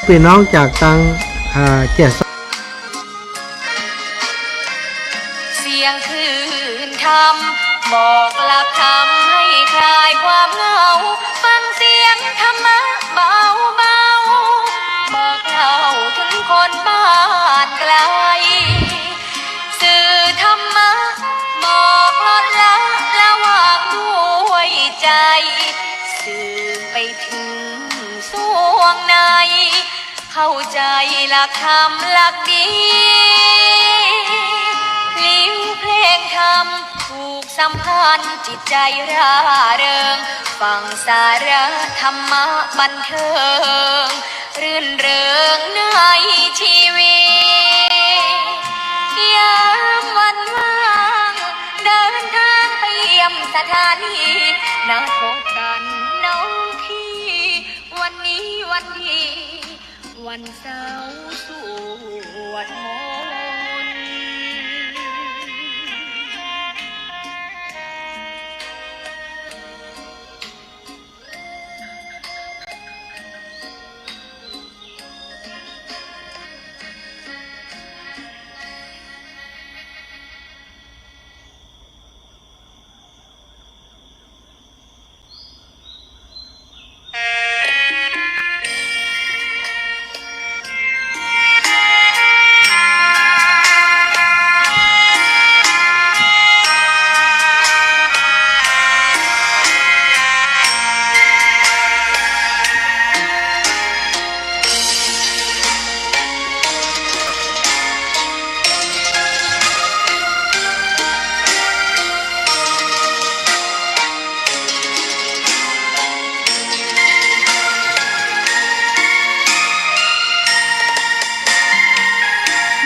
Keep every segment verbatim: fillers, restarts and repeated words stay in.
ปี้น้องจากตัง อ่า แจ้ซ้อ เสียงคลื่นธรรม บอกหลักธรรมให้คลายความเหงา ฟังเสียงธรรมะเบาๆ บอกเล่าถึงคนบ้านไกล สื่อธรรมะ บอกลดละละวางด้วยใจ สื่อไปถึงสวงใน เข้าใจหลักธรรมหลักดี ลิ้วเพลงธรรมผูกสัมพันธ์จิตใจร่าเริง ฟังสาระธรรมะบันเทิง รื่นเริงในชีวิต ยามวันว่าง เดินทางไปเยี่ยมสถานี นัดพบกันน้องพี่ วันนี้วันดี วันเสาร์สวดมนต์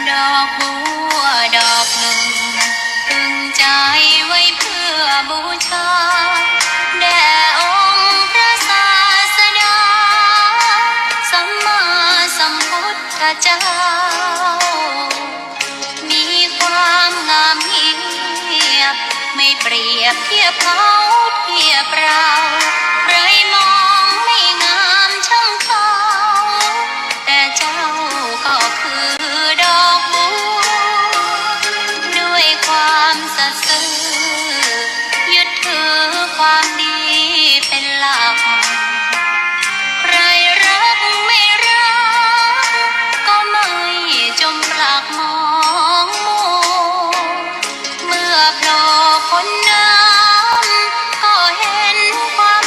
ดอกบัวดอกหนึ่ง ตึงใจไว้เพื่อบูชา แด่องค์พระศาสดา สัมมาสัมพุทธเจ้า มีความงามเงียบ ไม่เปรียบเทียบเขาเทียบเรา ใครมองไม่งามช่างเขา แต่เจ้าก็คือดอกบัว ด้วยความสัตย์ซื่อ ยึดถือความดีเป็นหลัก ใครรักไม่รัก ก็ไม่จมปลักหมองมัว เมื่อโผล่พ้นน้ำ ก็เห็นความ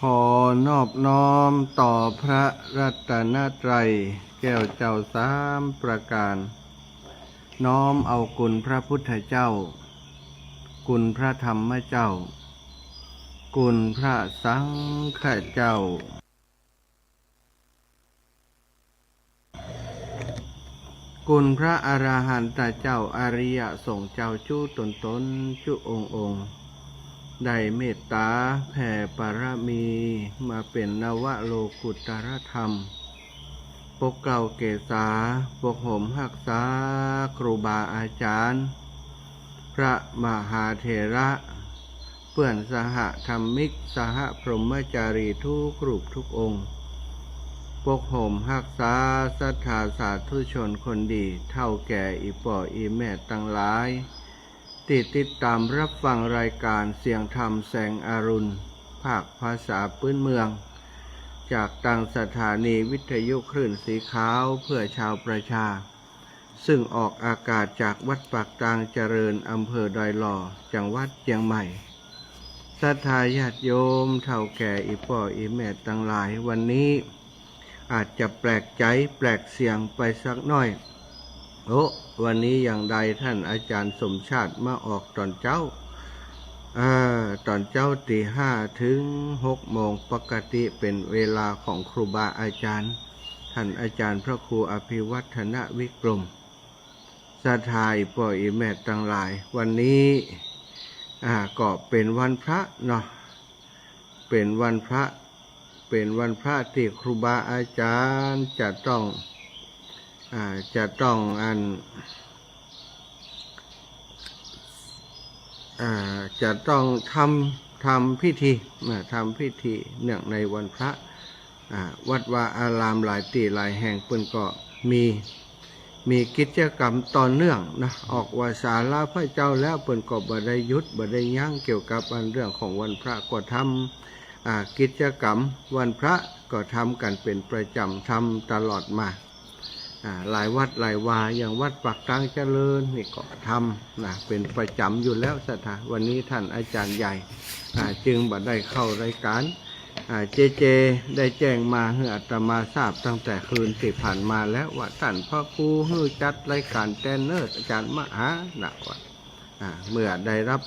ขอนอบน้อมต่อพระรัตนตรัยแก้วเจ้าสามประการ น้อมเอาคุณพระพุทธเจ้า คุณพระธรรมเจ้า คุณพระสังฆเจ้า คุณพระอรหันตเจ้าอริยสงฆ์เจ้าจุ๊ต๋นๆ จุ๊องค์ๆ ได้เมตต๋าแผ่ปารมีมาเป๋นนวโลกุตตรธรรม ปกเกล้าเกษา ปกห่มฮักษาครูบาอาจ๋ารย์ พระมหาเถระ เปื้อนสหธรรมิก สหพรหมจารีทุกรูปทุกองค์ ปกห่มฮักษาศรัทธาสาธุชนคนดี เฒ่าแก่อี่ป้ออี่แม่ตังหลาย ตี้ติดต๋ามฮับฟังรายก๋านเสียงธรรมแสงอรุณ ภาคภาษาปื๊นเมือง จากตางสถานีวิทยุคลื่นสีขาวเพื่อชาวประชา ซึ่งออกอากาศจากวัดปากตางเจริญ อำเภอดอยหล่อ จังหวัดเจียงใหม่ ศรัทธาญาติโยม เฒ่าแก่อี่ป้ออี่แม่ตังหลาย วันนี้อาจจะแปลกใจ๋แปลกเสียงไปสักหน้อย โอ้ วันนี้อย่างใดท่านอาจ๋ารย์สมชาติมาออกต๋อนเจ๊า เอ่อ ต๋อนเจ๊าตี๋ห้าเถิงหกโมง ปกติเป๋นเวลาของครูบาอาจ๋ารย์ ท่านอาจ๋ารย์พระครูอภิวัฒนวิกรม ศรัทธาอี่ป้ออี่แม่ตังหลาย วันนี้ อ่า ก็เป๋นวันพระเนาะ เป๋นวันพระ เป๋นวันพระตี้ครูบาอาจ๋ารย์จะต้อง อ่า จะต้องอัน อ่า จะต้องทำ ทำพิธี อ่า ทำพิธีเนื่องในวันพระ อ่า วัดวาอารามหลายตี้หลายแห่งเปิ้นก็มี มีกิจกรรมต่อเนื่องนะ ออกวาสาลาพระเจ้าแล้วเปิ้นก็บ่ได้หยุดบ่ได้ยั้ง เกี่ยวกับอันเรื่องของวันพระก็ทำ อ่า กิจกรรมวันพระก็ทำกั๋นเป๋นประจ๋ำ ทำตลอดมา อ่า หลายวัดหลายวา อย่างวัดปากตางเจริญนี่ก็ทำนะ เป๋นประจ๋ำอยู่แล้วศรัทธา วันนี้ท่านอาจ๋ารย์ใหญ่ อ่า จึงบ่ได้เข้ารายก๋าน อ่า เจเจได้แจ้งมาหื้ออาตมาทราบตั้งแต่คืนตี้ผ่านมาแล้วว่า ต้านพระครูหื้อจัดรายก๋านแต๊เนิ่น อาจ๋ารย์มหานะว่า อ่า เมื่อได้ฮับ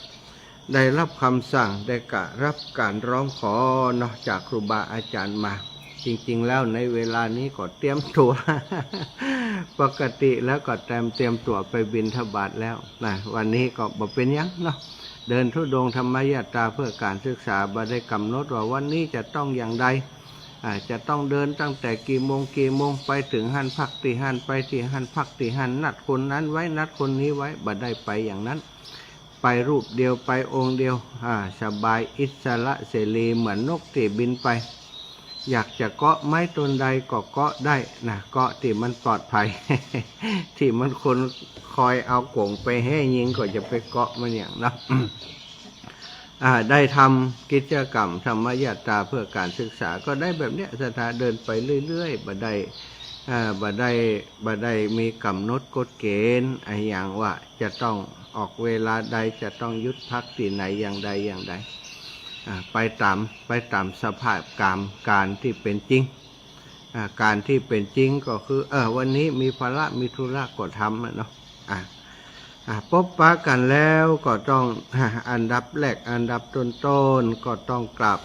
ได้ฮับกำสั่ง ได้กะฮับก๋านฮ้องขอเนาะ จากครูบาอาจ๋ารย์มา จริงๆ แล้วในเวลานี้ก็เตรียมตั๋ว ปกติแล้วก็เตรียม เตรียมตั๋วไปบิณฑบาตแล้วนะ วันนี้ก็บ่เป๋นหยังเนาะ เดินธุดงค์ธรรมยาตราเพื่อก๋านศึกษา บ่ได้ก๋ำหนดว่าวันนี้จะต้องอย่างใด อ่า จะต้องเดินตั้งแต่กี่โมงกี่โมง ไปเถิงหั้นพักตี้หั้น ไปตี้หั้นพักตี้หั้น นัดคนนั้นไว้ นัดคนนี้ไว้ บ่ได้ไปอย่างนั้น ไปรูปเดียว ไปองค์เดียว อ่า สบายอิสระเสรีเหมือนนกตี้บินไป อยากจะเกาะไม้ต้นใดก็เกาะได้นะ เกาะตี้มันปลอดภัย ตี้มันคนคอยเอาก๋งไปแฮ่ยิงก็อย่าไปเกาะมันอย่างนั้น อ่า ได้ทำกิจกรรมธรรมยาตราเพื่อก๋านศึกษา ก็ได้แบบเนี้ย ศรัทธาเดินไปเรื่อยๆ บ่ได้ อ่า บ่ได้ บ่ได้มีก๋ำหนดกฎเกณฑ์อะหยังว่าจะต้องออกเวลาใด จะต้องหยุดพักตี้ไหนอย่างใดอย่างใด อ่า ไปต๋าม ไปต๋ามสภาพก๋าร ก๋านตี้เป๋นจริง อ่า ก๋านตี้เป๋นจริงก็คือ เออ วันนี้มีภาระ มีธุระก็ทำอะเนาะ อ่า อ่า ปบปะกั๋นแล้วก็ต้อง อ่า อันดับแรก อันดับต้นๆ ก็ต้องกราบ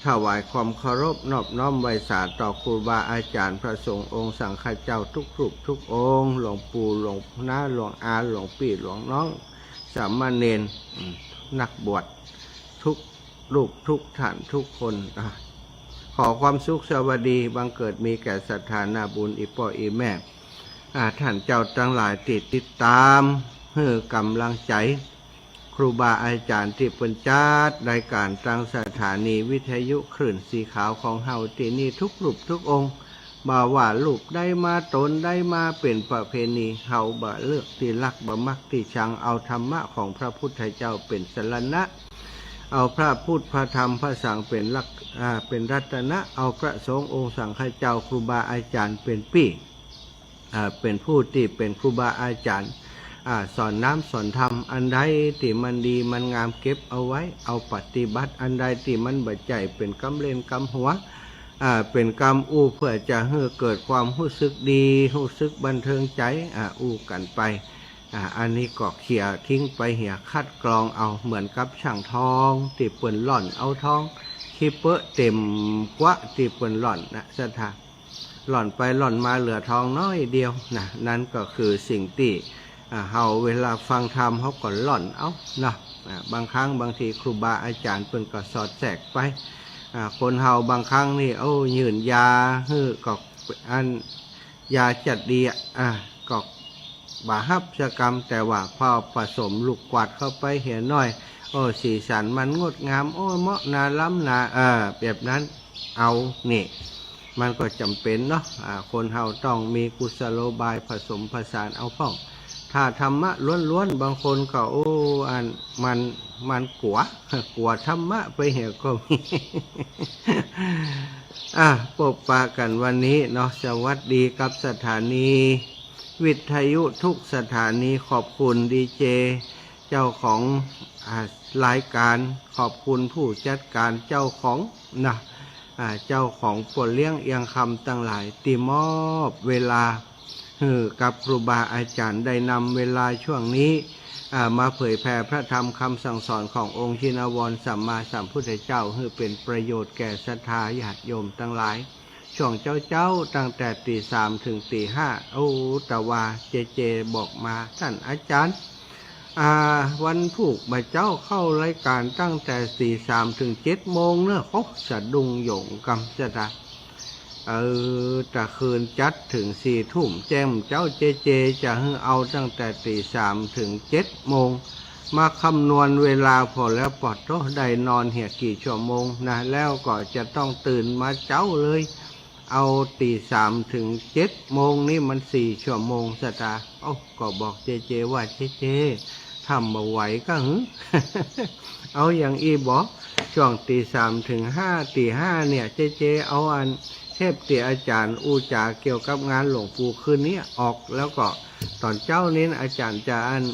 ถวายความเคารพนอบน้อมไหว้สาต่อครูบาอาจ๋ารย์ พระสงฆ์องค์สังฆเจ้าทุกรูปทุกองค์ หลวงปู่ หลวงน้า หลวงอา หลวงปี้ หลวงน้อง สามเณร อืม นักบวช ทุกรูปทุกท่านทุกคน อ่า ขอความสุขสวัสดีบังเกิดมีแก่ศรัทธานาบุญอี่ป้ออี่แม่ อ่า ต้านเจ้าตังหลายตี้ติดต๋าม หื้อก๋ำลังใจ๋ ครูบาอาจ๋ารย์ตี้เปิ้นจัดรายก๋านตางสถานีวิทยุคลื่นสีขาวของเฮาตี้นี่ทุกรูปทุกองค์ บ่ว่ารูปใดมา ต๋นใดมา เป๋นประเพณี เฮาบ่เลือกตี้ฮัก บ่มักตี้ชัง เอาธรรมะของพระพุทธเจ้าเป๋นสรณะ เอาพระพุทธ พระธรรม พระสังฆ์เป๋นหลัก อ่า เป๋นรัตนะ เอาพระสงฆ์องค์สังฆเจ้า ครูบาอาจ๋ารย์เป๋นปี้ อ่า เป๋นผู้ตี้เป๋นครูบาอาจ๋ารย์ อ่า สอนน้ำสอนธรรม อันใดตี้มันดีมันงามเก็บเอาไว้ เอาปฏิบัติ อันใดตี้มันบ่ใจ้เป๋นกำเล่นกำหัว อ่า เป๋นกำอู้เปื้อจะหื้อเกิดความฮู้สึกดี ฮู้สึกบันเทิงใจ๋ อ่า อู้กั๋นไป อ่า อันนี้ก็เขี่ยทิ้งไปเหีย คัดกรองเอา เหมือนกับช่างทองตี้เปิ้นล่อนเอาทอง ขี้เป๊อะเต็มกวะตี้เปิ้นล่อนนะ ศรัทธา ล่อนไปล่อนมาเหลือทองน้อยเดียวนะ นั้นก็คือสิ่งตี้ อ่า เฮาเวลาฟังธรรมเฮาก็ล่อนเอาเนาะ อ่า บางครั้งบางทีครูบาอาจ๋ารย์เปิ้นก็สอดแทรกไป อ่า คนเฮาบางครั้งนี่ โอ้ ยื่นยาหื้อก็อัน ยาจั๊ดดีอะ อ่า ก็บ่ฮับสักกำ แต่ว่าพอผสมลูกกวาดเข้าไปเหียหน้อย โอ้ สีสันมันงดงาม โอ้ เหมาะนาล้ำนา เออ แบบนั้น เอา นี่ มันก็จ๋ำเป๋นเนาะ อ่า คนเฮาต้องมีกุศโลบายผสมผสานเอาพ่อง ถ้าธรรมะล้วนๆ บางคนก็ โอ้ อัน มัน มันกั๋ว กั๋วธรรมะไปเหียก็มี อ่ะ ปบปะกั๋นวันนี้เนาะ สวัสดีกับสถานีวิทยุทุกสถานี ขอบคุณดีเจเจ้าของ อ่า รายการ ขอบคุณผู้จัดการ เจ้าของนะ อ่า เจ้าของป้อเลี้ยงเอียงคำตังหลาย ตี้มอบเวลาหื้อกับครูบาอาจ๋ารย์ได้นำเวลาช่วงนี้ อ่า มาเผยแผ่พระธรรมคำสั่งสอนขององค์ชินวรสัมมาสัมพุทธเจ้า หื้อเป๋นประโยชน์แก่ศรัทธาญาติโยมตังหลาย ช่วงเจ๊าๆ ตั้งแต่ตี๋สามถึงตี๋ห้า โอ้ ตะวาเจเจบอกมา ต้านอาจ๋ารย์ อ่า วันพูกบ่าเจ๊าเข้ารายการตั้งแต่ตี๋สามถึงเจ็ดโมงเนาะ โอ้ สะดุ้งโยงกำศรัทธา เออ ตะคืนจั๊ดเถิงสี่ทุ่ม แจ้งเจ๊า เจเจจะหื้อเอาตั้งแต่ตี๋สามถึงเจ็ดโมง มาคำนวณเวลาผ่อแล้ว ปอดโธ่ ได้นอนเหียกี่ชั่วโมงนะ แล้วก็จะต้องตื่นมาเจ๊าเลย เอาตี๋สามถึงเจ็ดโมงนี่มันสี่ชั่วโมงศรัทธา เอ้า ก็บอกเจเจว่า เจเจ ถ้าบ่ไหวก็หือ เอาอย่างอี้บ่ ช่วงตี๋สามถึงห้า ตี๋ห้าเนี่ย เจเจเอาอันเทปตี้อาจ๋ารย์อู้จ๋าเกี่ยวกับงานหลวงปู่คืนนี้ออก แล้วก็ต๋อนเจ๊านี้อาจ๋ารย์จะอัน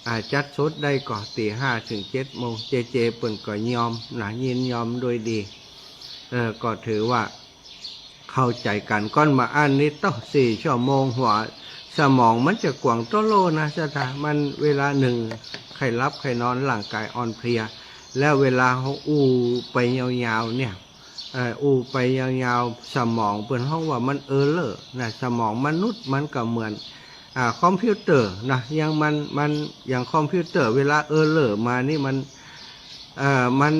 อ่า จัดสดได้ก่อ ตี๋ห้าถึงเจ็ดโมง เจเจเปิ้นก็ยอมนะ ยินยอมโดยดี เออ ก็ถือว่า เข้าใจ๋กั๋น ก่อนมาอั้นนี้ต้องสี่ชั่วโมง หัวสมองมันจะกว้างโตโล่นะศรัทธา มันเวลานึ่งใค่หลับใค่นอน ร่างก๋ายอ่อนเพลีย แล้วเวลาเฮาอู้ไปยาวๆ เนี่ย เอ่อ อู้ไปยาวๆ สมองเปิ้นฮ้องว่ามันเออเลอร์นะ สมองมนุษย์มันก็เหมือน อ่า คอมพิวเตอร์นะ อย่างมัน มัน อย่างคอมพิวเตอร์เวลาเออเลอร์มานี่มัน เอ่อ มัน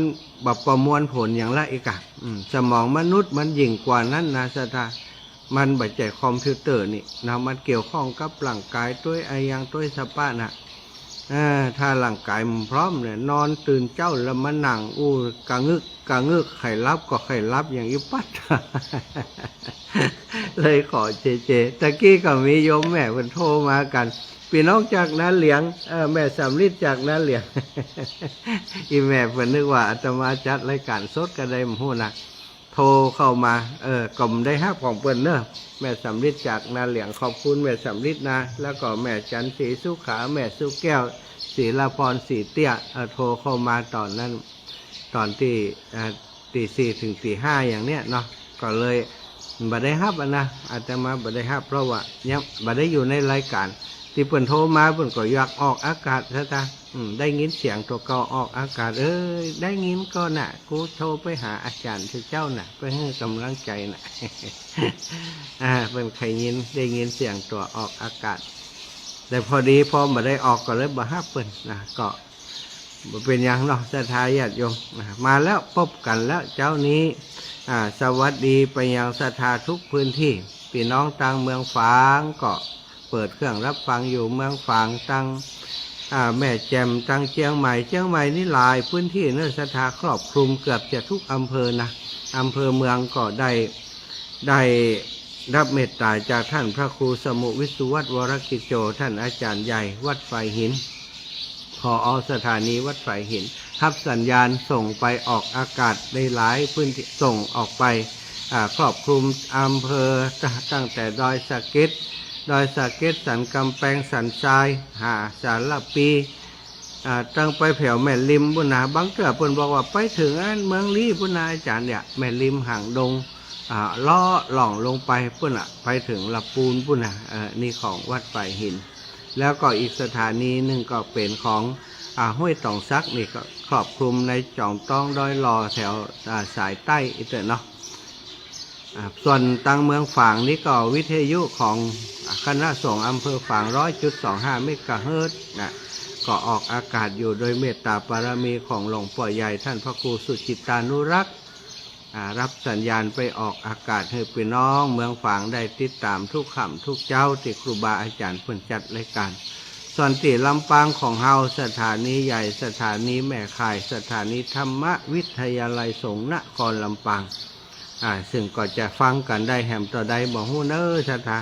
บ่ประมวลผลหยังละอี้ก่ะ อืม สมองมนุษย์มันยิ่งกว่านั้นนะศรัทธา มันบ่ใจ้คอมพิวเตอร์นี่นะ มันเกี่ยวข้องกับร่างก๋ายตวยอะหยังตวยสะปะน่ะ เออ ถ้าร่างก๋ายมันพร้อมเนี่ย นอนตื่นเจ๊าแล้วมานั่งอู้กะงึกกะงึก ใค่หลับก็ใค่หลับอย่างอี้ปั๊ด เลยขอเจเจ ตะกี้ก็มีโยมแม่เปิ้นโทรมากั๋น ปี้น้องจากนาเหลียง เออ แม่สำริดจากนาเหลียง อีแม่เปิ้นนึกว่าอาตมาจัดรายการสดกะใดบ่ฮู้นะ โทรเข้ามา เออ ก็บ่ได้ฮับของเปิ้นเนาะ แม่สำริดจากนาเหลียง ขอบคุณแม่สำริดนะ แล้วก็แม่จันทร์ศรีสุขา แม่สุแก้ว ศิลาพร ศรีเตี้ย เออ โทรเข้ามาต๋อนนั้น ต๋อนตี้ อ่า ตี๋สี่ถึงตี๋ห้าอย่างเนี้ยเนาะ ก็เลยบ่ได้ฮับอะนะ อาตมาบ่ได้ฮับ เพราะว่ายังบ่ได้อยู่ในรายการ ตี้เปิ้นโทรมาเปิ้นก็อยากออกอากาศซะตา อืม ได้ยินเสียงตั๋วเก่าออกอากาศ เอ้ย ได้ยินก่อน่ะ กูโทรไปหาอาจ๋ารย์เจ้าน่ะ ไปหื้อกำลังใจ๋น่ะ อ่า เปิ้นใค่ยิน ได้ยินเสียงตั๋วออกอากาศ แต่พอดีพอบ่ได้ออกก็เลยบ่ฮับเปิ้นนะ ก็ บ่เป๋นหยังเนาะ ศรัทธาญาติโยม อ่า มาแล้ว ปบกั๋นแล้วเจ๊านี้ อ่า สวัสดีไปยังศรัทธาทุกพื้นตี้ ปี้น้องตางเมืองฝางก็เปิดเครื่องรับฟังอยู่ เมืองฝาง ตาง อ่า แม่แจ่ม ตางเจียงใหม่ เจียงใหม่นี่หลายพื้นตี้เนาะ ศรัทธาครอบคลุมเกือบจะทุกอำเภอนะ อำเภอเมืองก็ได้ ได้รับเมตต๋าจากท่านพระครูสมุห์วิศวัตร วรกิจโจ ท่านอาจ๋ารย์ใหญ่วัดฝายหิน ผอ.สถานีวัดฝายหิน ฮับสัญญาณส่งไปออกอากาศในหลายพื้นตี้ ส่งออกไป อ่า ครอบคลุมอำเภอ ตั้งแต่ดอยสะเก็ด ดอยสะเก็ด สันก๋ำแปง สันทราย หาสารภี อ่า ตึงไปแผวแม่ริมปู้นนะ บางเตื้อเปิ้นบอกว่าไปเถิงอันเมืองลี้ปู้นนะ อาจ๋ารย์เนี่ย แม่ริมหางดง อ่า เลาะล่องลงไปปู้นน่ะ ไปเถิงละปูนปู้นนะ เออ นี่ของวัดฝายหิน แล้วก็อีกสถานีนึ่งก็เป๋นของ อ่า ห้วยต๋องสัก นี่ก็ครอบคลุมในจ๋องต้องดอยหล่อแถว อ่า สายใต้อี้เต๊อะเนาะ อ่า ส่วนตางเมืองฝางนี่ก็วิทยุของ อ่า คณะสงฆ์อำเภอฝาง ร้อยจุดสองห้าเมกะเฮิรตซ์นะ ก็ออกอากาศอยู่โดยเมตตาบารมีของหลวงปู่ใหญ่ท่านพระครูสุจิตตานุรักษ์ อ่า ฮับสัญญาณไปออกอากาศหื้อปี้น้องเมืองฝางได้ติดต๋ามกู้ค่ำกู้เจ๊าตี้ครูบาอาจ๋ารย์เปิ้นจัดรายก๋าน ส่วนตี้ลำปางของเฮา สถานีใหญ่ สถานีแม่ข่าย สถานีธรรมวิทยาลัยสงฆ์นครลำปาง อ่า ซึ่งก็จะฟังกั๋นได้แหมต่อใดบ่ฮู้เน้อศรัทธา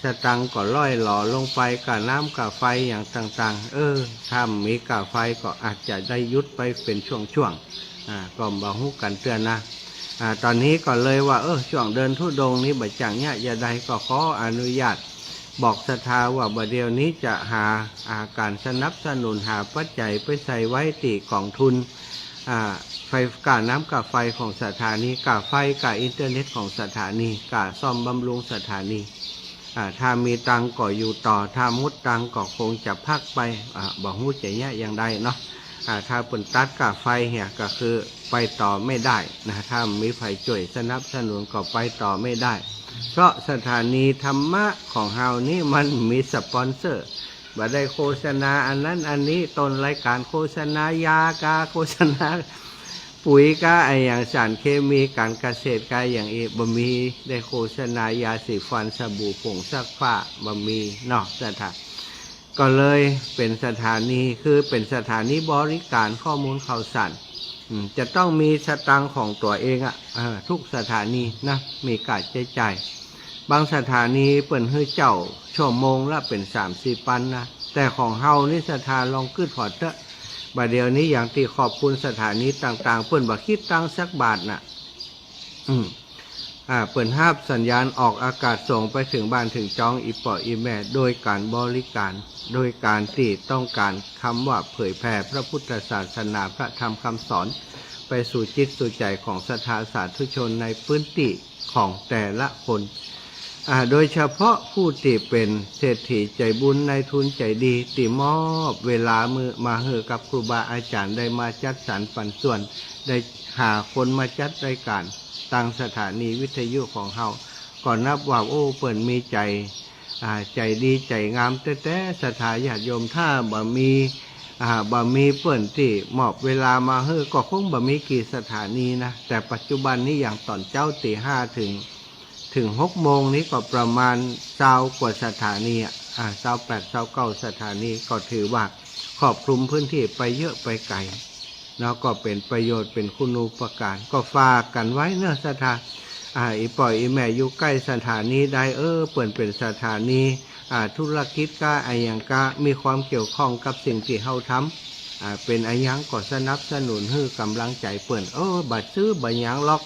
สตางค์ก็ล่อยหลอลงไปก้าน้ำก้าไฟอย่างต่างๆ เออ ถ้าบ่มีก้าไฟก็อาจจะได้หยุดไปเป๋นช่วงๆ อ่า ก็บ่ฮู้กั๋นเตื้อนะ อ่า ต๋อนนี้ก็เลยว่า เออ ช่วงเดินธุดงค์นี้บ่จักเยียะจะใด ก็ขออนุญาตบอกศรัทธาว่าบ่าเดี่ยวนี้จะหา อ่า ก๋านสนับสนุน หาปัจจัยไปใส่ไว้ตี้ก๋องทุน อ่า ไฟ ก้าน้ำก้าไฟของสถานี ก้าไฟก้าอินเทอร์เน็ตของสถานี ก้าซ่อมบำรุงสถานี อ่า ถ้ามีตังค์ก็อยู่ต่อ ถ้าหมดตังค์ก็คงจะพักไป อ่า บ่ฮู้จะเยียะอย่างใดเนาะ อ่า ถ้าเปิ้นตัดก้าไฟเหียก็คือไปต่อไม่ได้นะ ถ้าบ่มีใผจ้วยสนับสนุนก็ไปต่อไม่ได้ เพราะสถานีธรรมะของเฮานี้มันบ่มีสปอนเซอร์ บ่ได้โฆษณาอันนั้นอันนี้ ต้นรายก๋านโฆษณายากา โฆษณา ปุ๋ยกา อะหยังสารเคมีก๋านเกษตรกา อะหยังอี้ บ่มีได้โฆษณายาสีฟัน สบู่ ผงซักผ้า บ่มีเนาะศรัทธา ก็เลยเป๋นสถานี คือเป๋นสถานีบริก๋านข้อมูลข่าวสาร อืม จะต้องมีสตางค์ของตั๋วเองอะ เออ กู้สถานีนะ มีก้าใจ๊จ่าย บางสถานีเปิ้นหื้อเจ้าชั่วโมงละเป๋นสามสี่ปันนะ แต่ของเฮานี้ศรัทธาลองกึ๊ดผ่อนเต๊อะ บ่าเดี่ยวนี้อย่างตี้ขอบคุณสถานีต่างๆ เปิ้นบ่กึ๊ดตังค์สักบาทน่ะ อืม อ่า เปิ้นฮับสัญญาณออกอากาศส่งไปเถิงบ้านเถิงจ๊องอี่ป้ออี่แม่ โดยก๋านบริก๋าน โดยก๋านตี้ต้องก๋านกำว่าเผยแผ่พระพุทธศาสนา พระธรรมกำสอน ไปสู่จิตสู่ใจ๋ของศรัทธาสาธุชนในพื้นตี้ของแต่ละคน อ่า โดยเฉพาะผู้ตี้เป๋นเศรษฐีใจ๋บุญ นายทุนใจ๋ดี ตี้มอบเวลามือมาหื้อกับครูบาอาจ๋ารย์ได้มาจัดสรรปันส่วน ได้หาคนมาจัดรายก๋านตางสถานีวิทยุของเฮา ก็นับว่า โอ้ เปิ้นมีใจ๋ อ่า ใจ๋ดีใจ๋งามแต๊ๆ ศรัทธาญาติโยม ถ้าบ่มี อ่า บ่มีเปิ้นตี้มอบเวลามาหื้อ ก็คงบ่มีกี่สถานีนะ แต่ปัจจุบันนี้อย่างต๋อนเจ๊าตี๋ห้าเถิง เถิงหกโมงนี้ก็ประมาณซาวกว่าสถานีอะ อ่า ซาวแปด ซาวเก้าสถานี ก็ถือว่าครอบคลุมพื้นตี้ไปเยอะไปไก๋ แล้วก็เป๋นประโยชน์ เป๋นคุณูปการ ก็ฝากกั๋นไว้เนาะศรัทธา อ่า อี่ป้ออี่แม่อยู่ใก้สถานีใด เออ เปิ้นเป๋นสถานี อ่า ธุรกิจกา อะหยังกา มีความเกี่ยวข้องกับสิ่งตี้เฮาทำ อ่า เป๋นอะหยังก็สนับสนุนหื้อก๋ำลังใจ๋เปิ้น เออ บ่ซื้อบ่หยังหรอก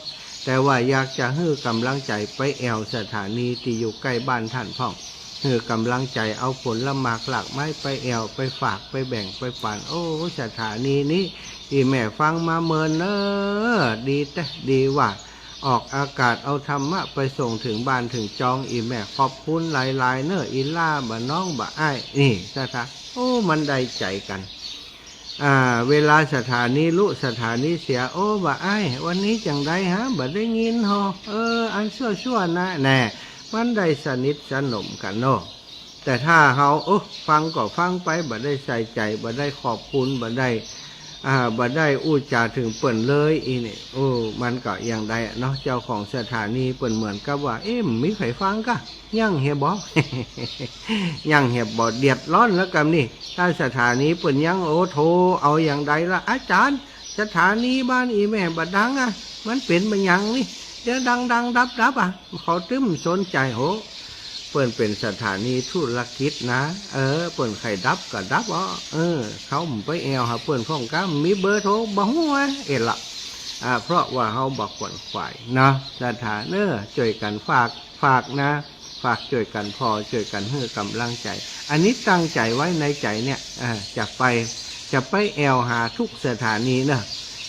แต่ว่าอยากจะหื้อก๋ำลังใจ๋ไปแอ่วสถานีตี้อยู่ใก้บ้านต้านพ่อง หื้อก๋ำลังใจ๋ เอาผลหมากหลากไม้ไปแอ่ว ไปฝาก ไปแบ่ง ไปปั๋น โอ้ สถานีนี้ อี่แม่ฟังมาเมินเน้อ ดีแต๊ ดีว่า ออกอากาศเอาธรรมะไปส่งเถิงบ้านเถิงจ๊อง อี่แม่ขอบคุณหลายๆ เน้อ อี่ล้าบ่าน้องบ่าอ้าย นี่ศรัทธา โอ้ มันได้ใจ๋กั๋น อ่า เวลาสถานีลุ สถานีเสีย โอ้ บ่าอ้าย วันนี้จั่งใดฮะ บ่ได้ยินฮอ เออ อันซั่วๆ นะ แน่ มันได้สนิทสนมกั๋นเนาะ แต่ถ้าเฮา โอ้ ฟังก็ฟังไป บ่ได้ใส่ใจ๋ บ่ได้ขอบคุณ บ่ได้ อ่า บ่ได้อู้จ๋าเถิงเปิ้นเลย อี่นี่ โอ้ มันก็อย่างใดอะเนาะ เจ้าของสถานีเปิ้นเหมือนกับว่า เอ๊ะ บ่มีใผฟังกา ยังเหียบ่ ยังเหียบ่ เดือดร้อนแล้วกำนี้ ถ้าสถานีเปิ้นยัง โอ้ โทรเอาอย่างใดละ อาจ๋ารย์ สถานีบ้านอี่แม่บ่ดังอะ มันเป๋นบ่าหยังนี่ เดี๋ยวดังๆ ดับๆ อะ เขาตึ้มสนใจ๋ โห เปิ้นเป๋นสถานีธุรกิจนะ เออ เปิ้นใค่ดับก็ดับอ้อ เออ เขาบ่ไปแอ่วหาเปิ้นพ่องกา บ่มีเบอร์โทร บ่ฮู้อะ เอ๊ะละ อ่า เพราะว่าเฮาบ่ขวนขวายเนาะ ศรัทธาเน้อ จ้วยกั๋นฝาก ฝากนะ ฝากจ้วยกั๋นผ่อ จ้วยกั๋นหื้อก๋ำลังใจ๋ อันนี้ตั้งใจ๋ไว้ในใจ๋เนี่ย อ่า จะไป จะไปแอ่วหากู้สถานีเนาะ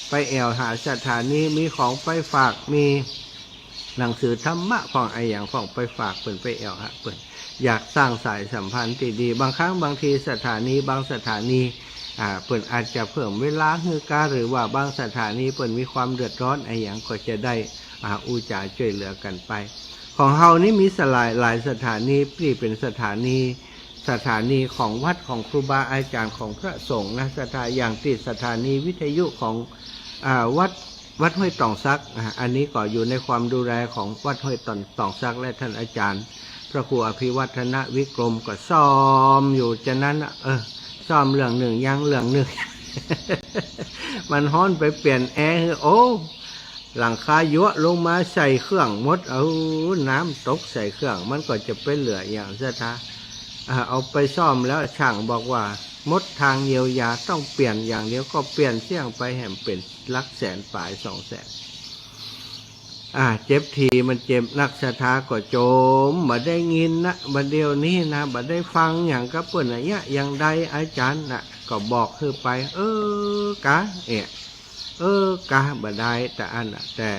ไปแอ่วหาสถานี มีของไปฝาก มีหนังสือธรรมะพ่องอะหยังพ่อง ไปฝากเปิ้น ไปแอ่วหาเปิ้น อยากสร้างสายสัมพันธ์ตี้ดี บางครั้งบางทีสถานีบางสถานี อ่า เปิ้นอาจจะเพิ่มเวลาหื้อกั๋น หรือว่าบางสถานีเปิ้นมีความเดือดร้อนอะหยัง ก็จะได้ อ่า อู้จ๋าจ้วยเหลือกั๋นไป ของเฮานี่มีหลาย หลายสถานี ตี้เป๋นสถานี สถานีของวัดของครูบาอาจ๋ารย์ของพระสงฆ์นะ สถา อย่างตี้สถานีวิทยุของ อ่า วัด วัดห้วยตองสัก อ่า อันนี้ก็อยู่ในความดูแลของวัดห้วยตอง ตองสัก และต้านอาจ๋ารย์พระครูอภิวัฒนวิกรมก็ซ่อมอยู่จานั้นนะ เออ ซ่อมเรื่องนึ่งยังเรื่องนึ่ง มันฮ้อนไปเปลี่ยนแอร์ โอ้ หลังคายั้วลงมาใส่เครื่องหมด เอาน้ำตกใส่เครื่อง มันก็จะไปเหลืออะหยังศรัทธา อ่า เอาไปซ่อมแล้วช่างบอกว่าหมดทางเยียวยา ต้องเปลี่ยนอย่างเดียว ก็เปลี่ยนเสี้ยงไปแหมเป๋นหลักแสนป๋ายสองแสน อ่า เจ็บทีมันเจ็บนัก ศรัทธาก็จ๋ม บ่ได้ยินนะ บ่าเดี่ยวนี้นะ บ่ได้ฟังหยังกับเปิ้นนะเยียะ อย่างใดอาจ๋ารย์นะ ก็บอกหื้อไป เออ กา เอะ เออ กา บ่ได้ แต่อั้นน่ะ แต่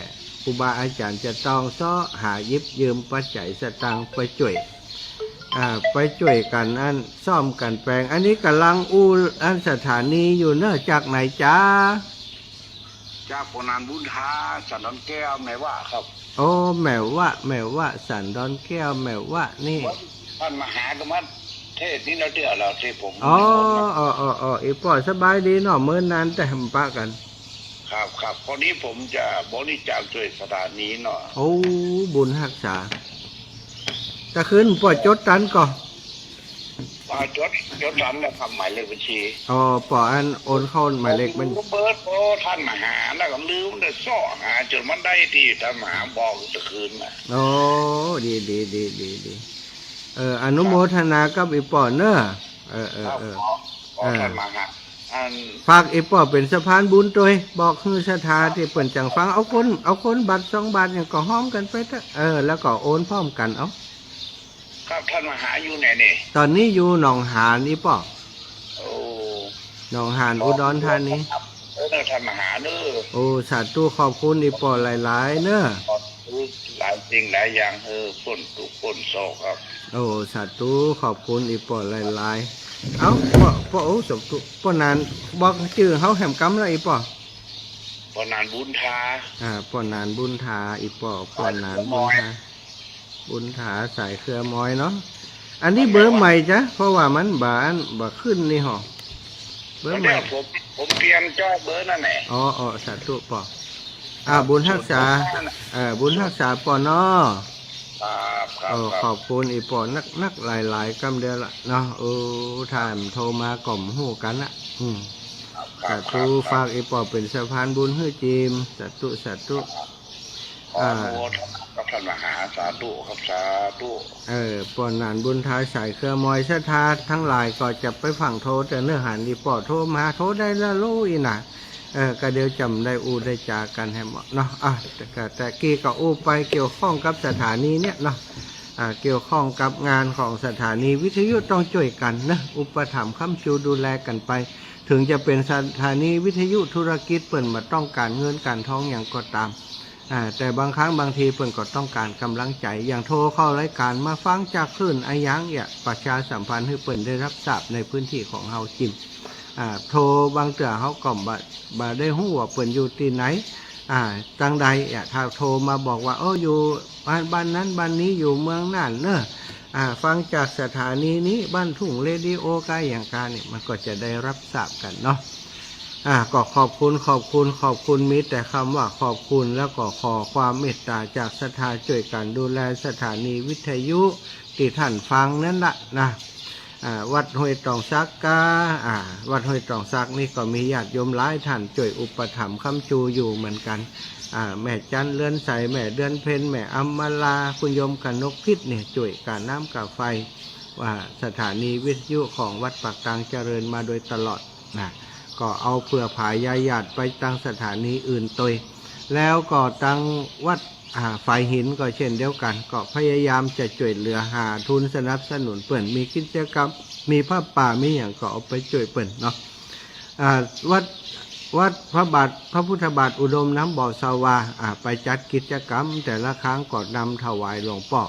ครูบาอาจ๋ารย์จะต้องเซาะหาหยิบยืมปัจจัยสตางค์ไปจ้วย อ่า ไปจ้วยกั๋นอันซ่อมกั๋นแปลง อันนี้ก่ำลังอู้อันสถานีอยู่เนาะ จากไหนจ๊ะ จากป้อหนานบุญถา สันดอนแก้ว แม่วะครับ โอ้ แม่วะ แม่วะ สันดอนแก้ว แม่วะนี่ ต้านมหาก็มาเทศน์นี่แล้วเตื้อแล้วตี้ผม อ๋อ อ๋อ อ๋อ อ๋อ อีป้อสบายดีเนาะ เมินนานแต่บ่ปะกั๋น ครับ ครับ พอดีผมจะบริจาคจ้วยสถานีเนาะ โอ้ บุญฮักษา ตะคืนป้อจดตันก่อ อ่า จด จดตันแล้วครับ หมายเลขบัญชี อ๋อ ป้ออันโอนเข้าหมายเลขบัญ เบอร์โทรต้านมหานะ ก็ลืมได้เซาะหาจ๋นมันได้ตี้ต้านมหาบอกตะคืนน่ะ โอ้ ดี ดี ดี ดี ดี เออ อนุโมทนากับอีป้อเนาะ เออ เออ ครับ เออ ขอ ขอ อ่า ต้านมหา อัน ฝากอีป้อเป๋นสะพานบุญตวย บอกหื้อศรัทธาตี้เปิ้นจักฟัง เอาคน เอาคนบาทสองบาทหยังก็ฮ้อมกั๋นไปเต๊อะ เออ แล้วก็โอนพร้อมกั๋นเอา ครับ ต้านมหาอยู่ไหนนี่ ต๋อนนี้อยู่หนองหานอีป้อ โอ้ หนองหานอุดรธานี เออ ต้านมหาเนาะ โอ้ สาธุ ขอบคุณอีป้อหลายๆ เนาะ ขอบคุณหลายสิ่งหลายอย่าง เออ ป๊นตุ๊กข์ป๊นโศกครับ โอ้ สาธุ ขอบคุณอีป้อหลายๆ เอ้า ป้อ ป้อ โอ้ สาธุ ป้อหนาน บอกจื้อเฮาแหมกำละอีป้อ ป้อหนานบุญถา อ่า ป้อหนานบุญถา อีป้อ ป้อหนานบุญถา บุญถาสายเครือมอยเนาะ อันนี้เบอร์ใหม่จ๊ะ เพราะว่ามันบ่อัน บ่ขึ้นนี่หอ เบอร์ใหม่ เนี่ย ผม ผมเปลี่ยนจ้อเบอร์นั่นแหละ อ๋อ อ๋อ สาธุป้อ อ่า บุญฮักษา เออ บุญฮักษาป้อเนาะ ครับ ครับ เออ ครับ ขอบคุณอีป้อนักๆ หลายๆ กำเดียวละเนาะ เออ ถ้าบ่โทรมาก็บ่ฮู้กั๋นนะ อืม ครับ สาธุ ครับ ฝากอีป้อเป๋นสะพานบุญหื้อจิม สาธุ สาธุ ขออนุโมทนากับต้านมหา สาธุครับ สาธุ เออ ป้อหนานบุญถาสายเครือมอย ศรัทธาตังหลายก็จะไปฟังโทร แต่เนื้อหานี่ป้อโทรมา โทรได้ละโลอีน่ะ เออ ก็เดี๋ยวจะได้อู้ได้จ๋ากั๋นแหมเนาะ อ่ะ แต่ก็ แต่กี้ก็อู้ไปเกี่ยวข้องกับสถานีเนี่ยเนาะ อ่า เกี่ยวข้องกับงานของสถานีวิทยุต้องจ้วยกั๋นเนาะ อุปถัมภ์ค้ำชูดูแลกั๋นไป เถิงจะเป๋นสถานีวิทยุธุรกิจ เปิ้นบ่ต้องก๋านเงินก๋านทองหยังก็ต๋าม อ่า แต่บางครั้งบางทีเปิ้นก็ต้องก๋านก๋ำลังใจ๋ อย่างโทรเข้ารายก๋านมาฟังจากคลื่นอะหยังเนี่ย ประชาสัมพันธ์หื้อเปิ้นได้ฮับทราบในพื้นตี้ของเฮาจิม อ่า โทรบางเตื้อเฮาก็บ่ บ่ได้ฮู้ว่าเปิ้นอยู่ตี้ไหน อ่า ตังใด อ่า ถ้าโทรมาบอกว่า โอ้ อยู่บ้าน บ้านนั้นบ้านนี้ อยู่เมืองน่านเนาะ อ่า ฟังจากสถานีนี้ บ้านทุ่งเรดิโอ กาหยังกานี่ มันก็จะได้ฮับทราบกั๋นเนาะ อ่า ก็ขอบคุณ ขอบคุณ ขอบคุณ มีแต่กำว่าขอบคุณ แล้วก็ขอความเมตต๋าจากศรัทธาจ้วยกั๋นดูแลสถานีวิทยุตี้ต้านฟังนั้นละนะ อ่า วัดห้วยตองสักกา อ่า วัดห้วยตองสักนี่ก็มีญาติโยมหลายต้านจ้วยอุปถัมภ์ค้ำชูอยู่เหมือนกั๋น อ่า แม่จันเรือนใส แม่เดือนเพ็ญ แม่อำมาลา คุณโยมกนกพิษเนี่ย จ้วยก๋าน้ำก๋าไฟ ว่าสถานีวิทยุของวัดปากตางเจริญมาโดยตลอดนะ ก็เอาเผื่อผายาหยาดไปตังสถานีอื่นตวย แล้วก็ตังวัด อ่า ฝายหินก็เช่นเดียวกั๋น ก็พยายามจะจ้วยเหลือหาทุนสนับสนุนเปิ้น มีกิจกรรม มีผ้าป่า มีหยังก็เอาไปจ้วยเปิ้นเนาะ อ่า วัด วัดพระบาท พระพุทธบาทอุดมน้ำบ่อสวา อ่า ไปจัดกิจกรรมแต่ละครั้งก็นำถวายหลวงป้อ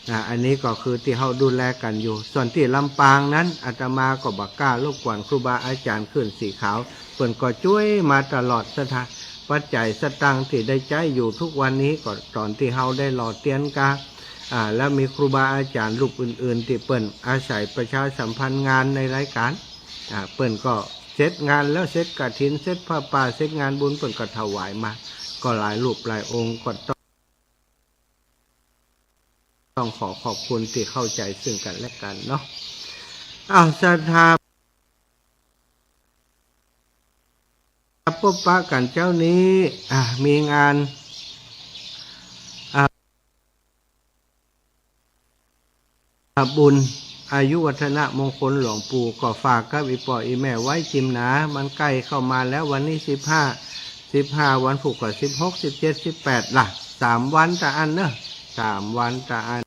อ่า อันนี้ก็คือตี้เฮาดูแลกั๋นอยู่ ส่วนตี้ลำปางนั้น อาตมาก็บ่กล้ารบกวนครูบาอาจ๋ารย์ขึ้นสีขาว เปิ้นก็จ้วยมาตลอด ศรัทธา ปัจจัยสตางค์ตี้ได้ใจ๊อยู่ทุกวันนี้ก็ต๋อนตี้เฮาได้หล่อเตียนกา อ่า แล้วมีครูบาอาจ๋ารย์รูปอื่นๆ ตี้เปิ้นอาศัยประชาสัมพันธ์งานในรายการ อ่า เปิ้นก็เสร็จงานแล้ว เสร็จกฐิน เสร็จผ้าป่า เสร็จงานบุญ เปิ้นก็ถวายมา ก็หลายรูปหลายองค์ ก็ต้อง ต้องขอขอบคุณตี้เข้าใจ๋ซึ่งกั๋นและกั๋นเนาะ อ้าว ศรัทธา พบปะกั๋นเจ๊านี้ อ่า มีงาน อ่า บุญอายุวัฒนมงคลหลวงปู่ ก็ฝากกับอี่ป้ออี่แม่ไว้จิมหนา มันใก้เข้ามาแล้ว วันนี้สิบห้า สิบห้า วันพูกก็สิบหก สิบเจ็ด สิบแปด ละ สามวันตะอั้นเนาะ สามวันตะอั้น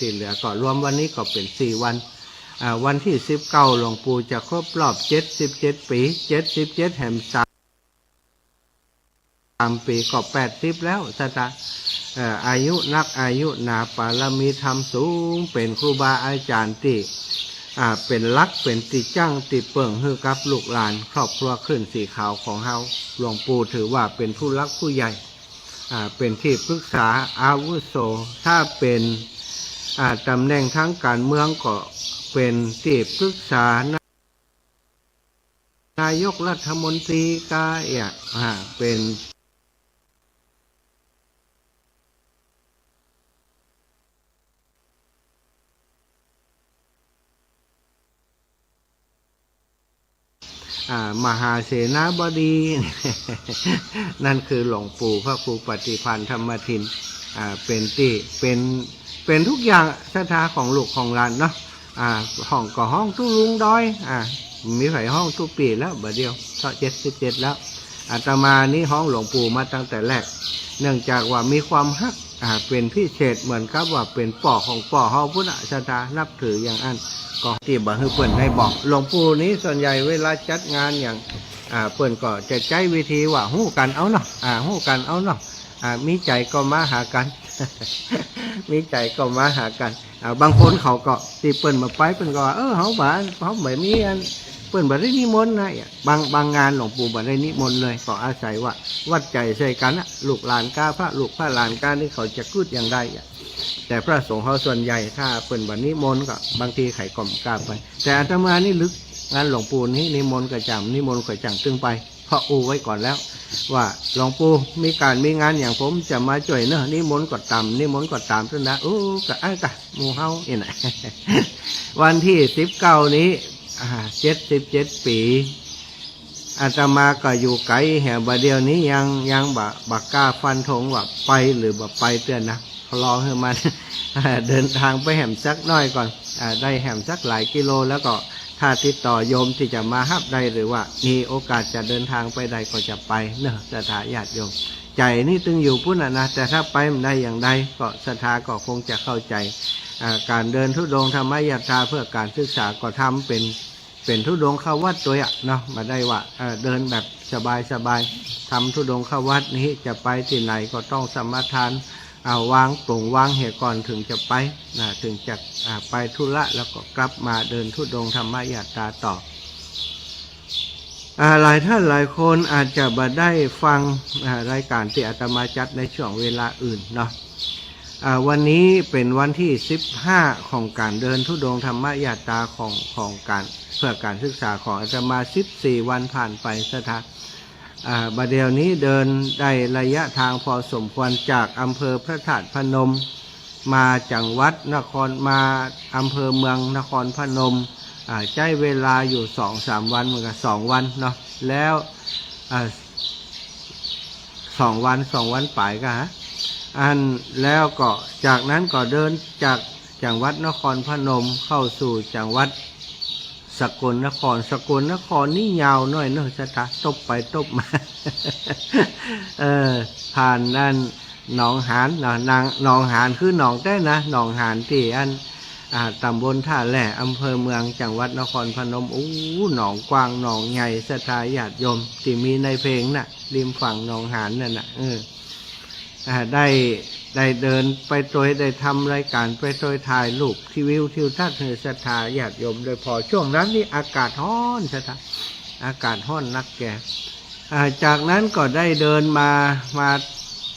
ตี้เหลือก็รวมวันนี้ก็เป๋นสี่วัน อ่า วันตี้สิบเก้า หลวงปู่จะครบรอบเจ็ดสิบเจ็ดปี๋ เจ็ดสิบเจ็ดแหมสาม สามปี๋ก็แปดสิบแล้ว ศรัทธา เอ่อ อายุนักอายุหนา ปารมีธรรมสูง เป๋นครูบาอาจ๋ารย์ตี้ อ่า เป๋นหลัก เป๋นตี้จั้งตี้เปิ้งหื้อกับลูกหลานครอบครัวขึ้นสีขาวของเฮา หลวงปู่ถือว่าเป๋นผู้หลักผู้ใหญ่ อ่า เป๋นตี้ปรึกษาอาวุโส ถ้าเป๋น อ่า ต๋ำแหน่งตางก๋านเมืองก็เป๋นตี้ปรึกษา นายกรัฐมนตรีกาเอะ อ่า เป๋น อ่า มหาเสนาบดี นั่นคือหลวงปู่พระครูปฏิภาณธรรมทิน อ่า เป๋นตี้ เป๋น เป๋นทุกอย่าง ศรัทธาของลูกของหลานเนาะ อ่า ฮ้องก็ฮ้องตุ๊ลุงดอย อ่า มีใผฮ้องตุ๊ปี้แล้ว บ่าเดี่ยว เท่าเจ็ดสิบเจ็ดแล้ว อาตมานี่ฮ้องหลวงปู่มาตั้งแต่แรก เนื่องจากว่ามีความฮัก อ่า เป๋นพิเศษ เหมือนกับว่าเป๋นป้อของป้อเฮาปู้นน่ะ ศรัทธานับถืออย่างอั้น ก็ตี้บ่หื้อเปิ้นได้บอก หลวงปู่นี้ส่วนใหญ่เวลาจัดงานอย่าง อ่า เปิ้นก็จะใจ๊วิธีว่าฮู้กั๋นเอาเนาะ อ่า ฮู้กั๋นเอาเนาะ อ่า มีใจ๋ก็มาหากั๋น มีใจ๋ก็มาหากั๋น อ่า บางคนเขาก็ตี้เปิ้นบ่ไป เปิ้นก็ว่า เออ เฮาบ่ เฮาบ่มีอัน เปิ้นบ่ได้นิมนต์นะ บาง บางงานหลวงปู่บ่ได้นิมนต์เลย ก็อาศัยว่าวัดใจ๋ใส่กั๋นน่ะ ลูกหลานกา พระลูกพระหลานกานี่เขาจะกึ๊ดอย่างใดอะ แต่พระสงฆ์เฮาส่วนใหญ่ถ้าเปิ้นบ่นิมนต์ก็บางทีใผก็บ่กล้าไป แต่อาตมานี่ลึก งานหลวงปู่นี่นิมนต์ก็จั่ง นิมนต์ก็จั่งตึงไป เพราะอู้ไว้ก่อนแล้ว ว่าหลวงปู่มีก๋านมีงานอย่างผมจะมาจ้วยเนาะ นิมนต์ก็ต๋าม นิมนต์ก็ต๋าม เต้านั้น อู้ ก็ อ้าย กะ หมู่เฮานี่นะ วันตี้สิบเก้านี้ อ่า เจ็ดสิบเจ็ดปี๋ อาตมาก็อยู่ไก๋แหม บ่าเดี่ยวนี้ยัง ยังบ่ บ่กล้าฟันธงว่าไปหรือบ่ไปเตื้อนะ รอหื้อมัน เดินตางไปแหมสักหน้อยก่อน อ่า ได้แหมสักหลายกิโล แล้วก็ถ้าติดต่อโยมตี้จะมาฮับได้ หรือว่ามีโอกาสจะเดินตางไปได้ก็จะไปเนาะ ศรัทธาญาติโยม ใจ๋นี่ตึงอยู่ปู้นน่ะนะ แต่ถ้าไปบ่ได้อย่างใดก็ศรัทธาก็คงจะเข้าใจ๋ อ่า ก๋านเดินธุดงค์ธรรมยาตราเพื่อก๋านศึกษาก็ทำเป๋น เป๋นธุดงควัตรตวยอะเนาะ บ่ได้ว่า เอ่อ เดินแบบสบายๆ ทำธุดงควัตรนี้จะไปตี้ไหนก็ต้องสมาทาน อ่า วางป๋งวางเหียก่อนเถิงจะไป นะ เถิงจะ อ่า ไปธุระแล้วก็กลับมาเดินธุดงค์ธรรมยาตราต่อ อ่า หลายท่านหลายคนอาจจะบ่ได้ฟัง อ่า รายก๋านตี้อาตมาจัดในช่วงเวลาอื่นเนาะ อ่า วันนี้เป๋นวันตี้สิบห้าของก๋านเดินธุดงค์ธรรมยาตราของ ของก๋าน เพื่อก๋านศึกษาของอาตมา สิบสี่วันผ่านไป ศรัทธา อ่า บ่าเดี่ยวนี้เดินได้ระยะตางพอสมควร จากอำเภอพระธาตุพนม มาจังหวัดนคร มาอำเภอเมืองนครพนม อ่า ใจ๊เวลาอยู่สองสามวัน เหมือนกั๋น สองวันเนาะ แล้ว อ่า สองวัน สองวันป๋ายกา อัน แล้วก็จากนั้นก็เดินจากจังหวัดนครพนมเข้าสู่จังหวัด สกลนคร สกลนครนี่ยาวหน้อยเนาะศรัทธา ตบไปตบมา เออ ผ่านนั่น หนองหานเนาะ นาง หนองหานคือหนองแต๊นะ หนองหานตี้อัน อ่า ตำบลท่าแร่ อำเภอเมือง จังหวัดนครพนม โอ้ หนองกว้างหนองใหญ่ ศรัทธาญาติโยม ตี้มีในเพลงน่ะ ริมฝั่งหนองหานนั่นน่ะ เออ อ่า ได้ ได้เดินไปตวย ได้ทำรายการไปตวย ถ่ายรูปที่วิวทิวทัศน์หื้อศรัทธาญาติโยม โดยเฉพาะช่วงนั้นนี่อากาศฮ้อนศรัทธา อากาศฮ้อนนักแก่ อ่า จากนั้นก็ได้เดินมา มา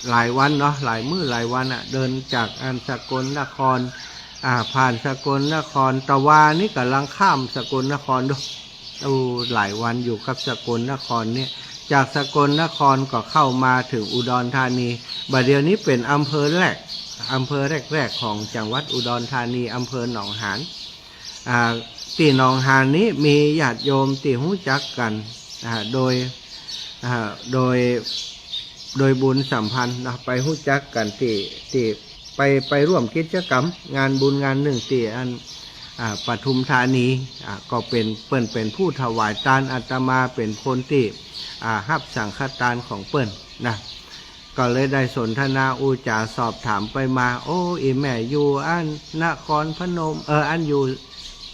หลายวันเนาะ หลายมื้อหลายวันอะ เดินจากอันสกลนคร อ่า ผ่านสกลนคร ตะวานี่ก่ำลังข้ามสกลนครดู โอ้ หลายวันอยู่กับสกลนครเนี่ย จากสกลนครก็เข้ามาเถิงอุดรธานี บ่าเดี่ยวนี้เป๋นอำเภอแรก อำเภอแรกๆ ของจังหวัดอุดรธานี อำเภอหนองหาน อ่า ตี้หนองหานนี้มีญาติโยมตี้ฮู้จักกั๋น อ่า โดย อ่า โดย โดยบุญสัมพันธ์เนาะ ไปฮู้จักกั๋นตี้ ตี้ไป ไปร่วมกิจกรรมงานบุญงานนึ่งตี้อัน อ่า ปทุมธานี อ่า ก็เป๋น เปิ้นเป๋นผู้ถวายตาน อาตมาเป๋นคนตี้ อ่า ฮับสังฆตานของเปิ้นนะ ก็เลยได้สนทนาอู้จ๋าสอบถามไปมา โอ้ อี่แม่อยู่อันนครพนม เออ อันอยู่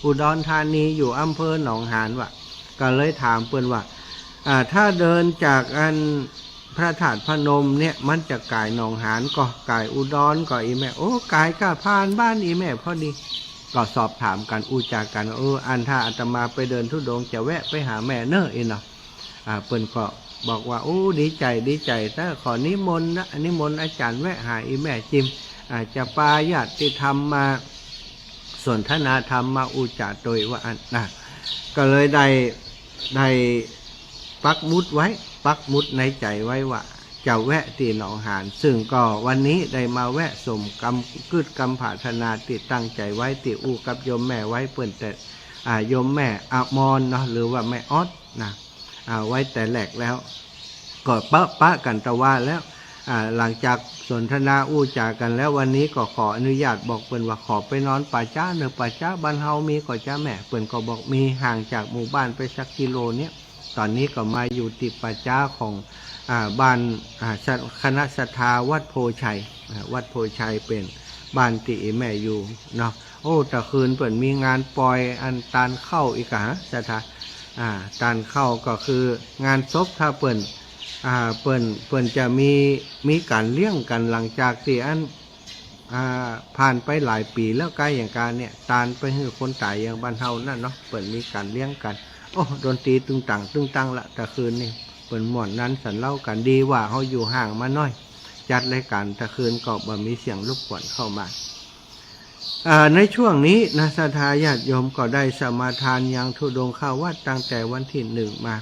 อุดรธานี อยู่อำเภอหนองหานวะ ก็เลยถามเปิ้นว่า อ่า ถ้าเดินจากอันพระธาตุพนมเนี่ย มันจะก๋ายหนองหานก่อ ก๋ายอุดรก่อ อี่แม่ โอ้ ก๋ายก้า ผ่านบ้านอี่แม่พอดี ก็สอบถามกั๋นอู้จ๋ากั๋น เออ อันถ้าอาตมาไปเดินธุดงค์จะแวะไปหาแม่เน่อ อี่เนาะ อ่า เปิ้นก็บอกว่า โอ้ ดีใจ๋ ดีใจ๋ แต่ขอนิมนต์นะ นิมนต์อาจ๋ารย์แวะหาอี่แม่จิม อ่า จะปาญาติธรรมมาสนทนาธรรม มาอู้จ๋าตวยว่าอั้นนะ ก็เลยได้ ได้ปักหมุดไว้ ปักหมุดในใจ๋ไว้ว่าจะแวะตี้หนองหาน ซึ่งก็วันนี้ได้มาแวะสมกำ กึ๊ดกำผาถนาตี้ตั้งใจ๋ไว้ ตี้อู้กับโยมแม่ไว้ เปิ้นแต่ อ่า โยมแม่อมรเนาะ หรือว่าแม่ออดนะ อ่า ไว้แต่แรกแล้ว ก็ปะ ปะกั๋นตะวาแล้ว อ่า หลังจากสนทนาอู้จ๋ากั๋นแล้ว วันนี้ก็ขออนุญาตบอกเปิ้นว่า ขอไปนอนป่าจ๊าเน่อ ป่าจ๊าบ้านเฮามีก่อจ๊าแม่ เปิ้นก็บอกมี ห่างจากหมู่บ้านไปสักกิโลเนี่ย ต๋อนนี้ก็มาอยู่ตี้ป่าจ๊าของ อ่า บ้าน อ่า คณะศรัทธาวัดโพธิ์ชัย อ่า วัดโพธิ์ชัยเป๋นบ้านตี้อี่แม่อยู่เนาะ โอ้ ตะคืนเปิ้นมีงานปอยอันตานเข้าอีกอะฮะ ศรัทธา อ่า ตานเข้าก็คืองานศพ ถ้าเปิ้น อ่า เปิ้น เปิ้นจะมี มีก๋านเลี้ยงกั๋นหลังจากตี้อัน อ่า ผ่านไปหลายปี๋แล้ว ใก้อย่างก๋านเนี่ย ตานไปหื้อคนต๋ายอย่างบ้านเฮานั่นเนาะ เปิ้นมีก๋านเลี้ยงกั๋น โอ้ ดนตรีตึงตังตึงตังละ ตะคืนนี่ เปิ้นม่วนนันสันเล้ากั๋น ดีว่าเฮาอยู่ห่างมาหน้อย จัดรายก๋านตะคืนก็บ่มีเสียงรบกวนเข้ามา อ่า ในช่วงนี้นะ ศรัทธาญาติโยมก็ได้สมาทานยังธุดงควัตรตั้งแต่วันตี้หนึ่งมา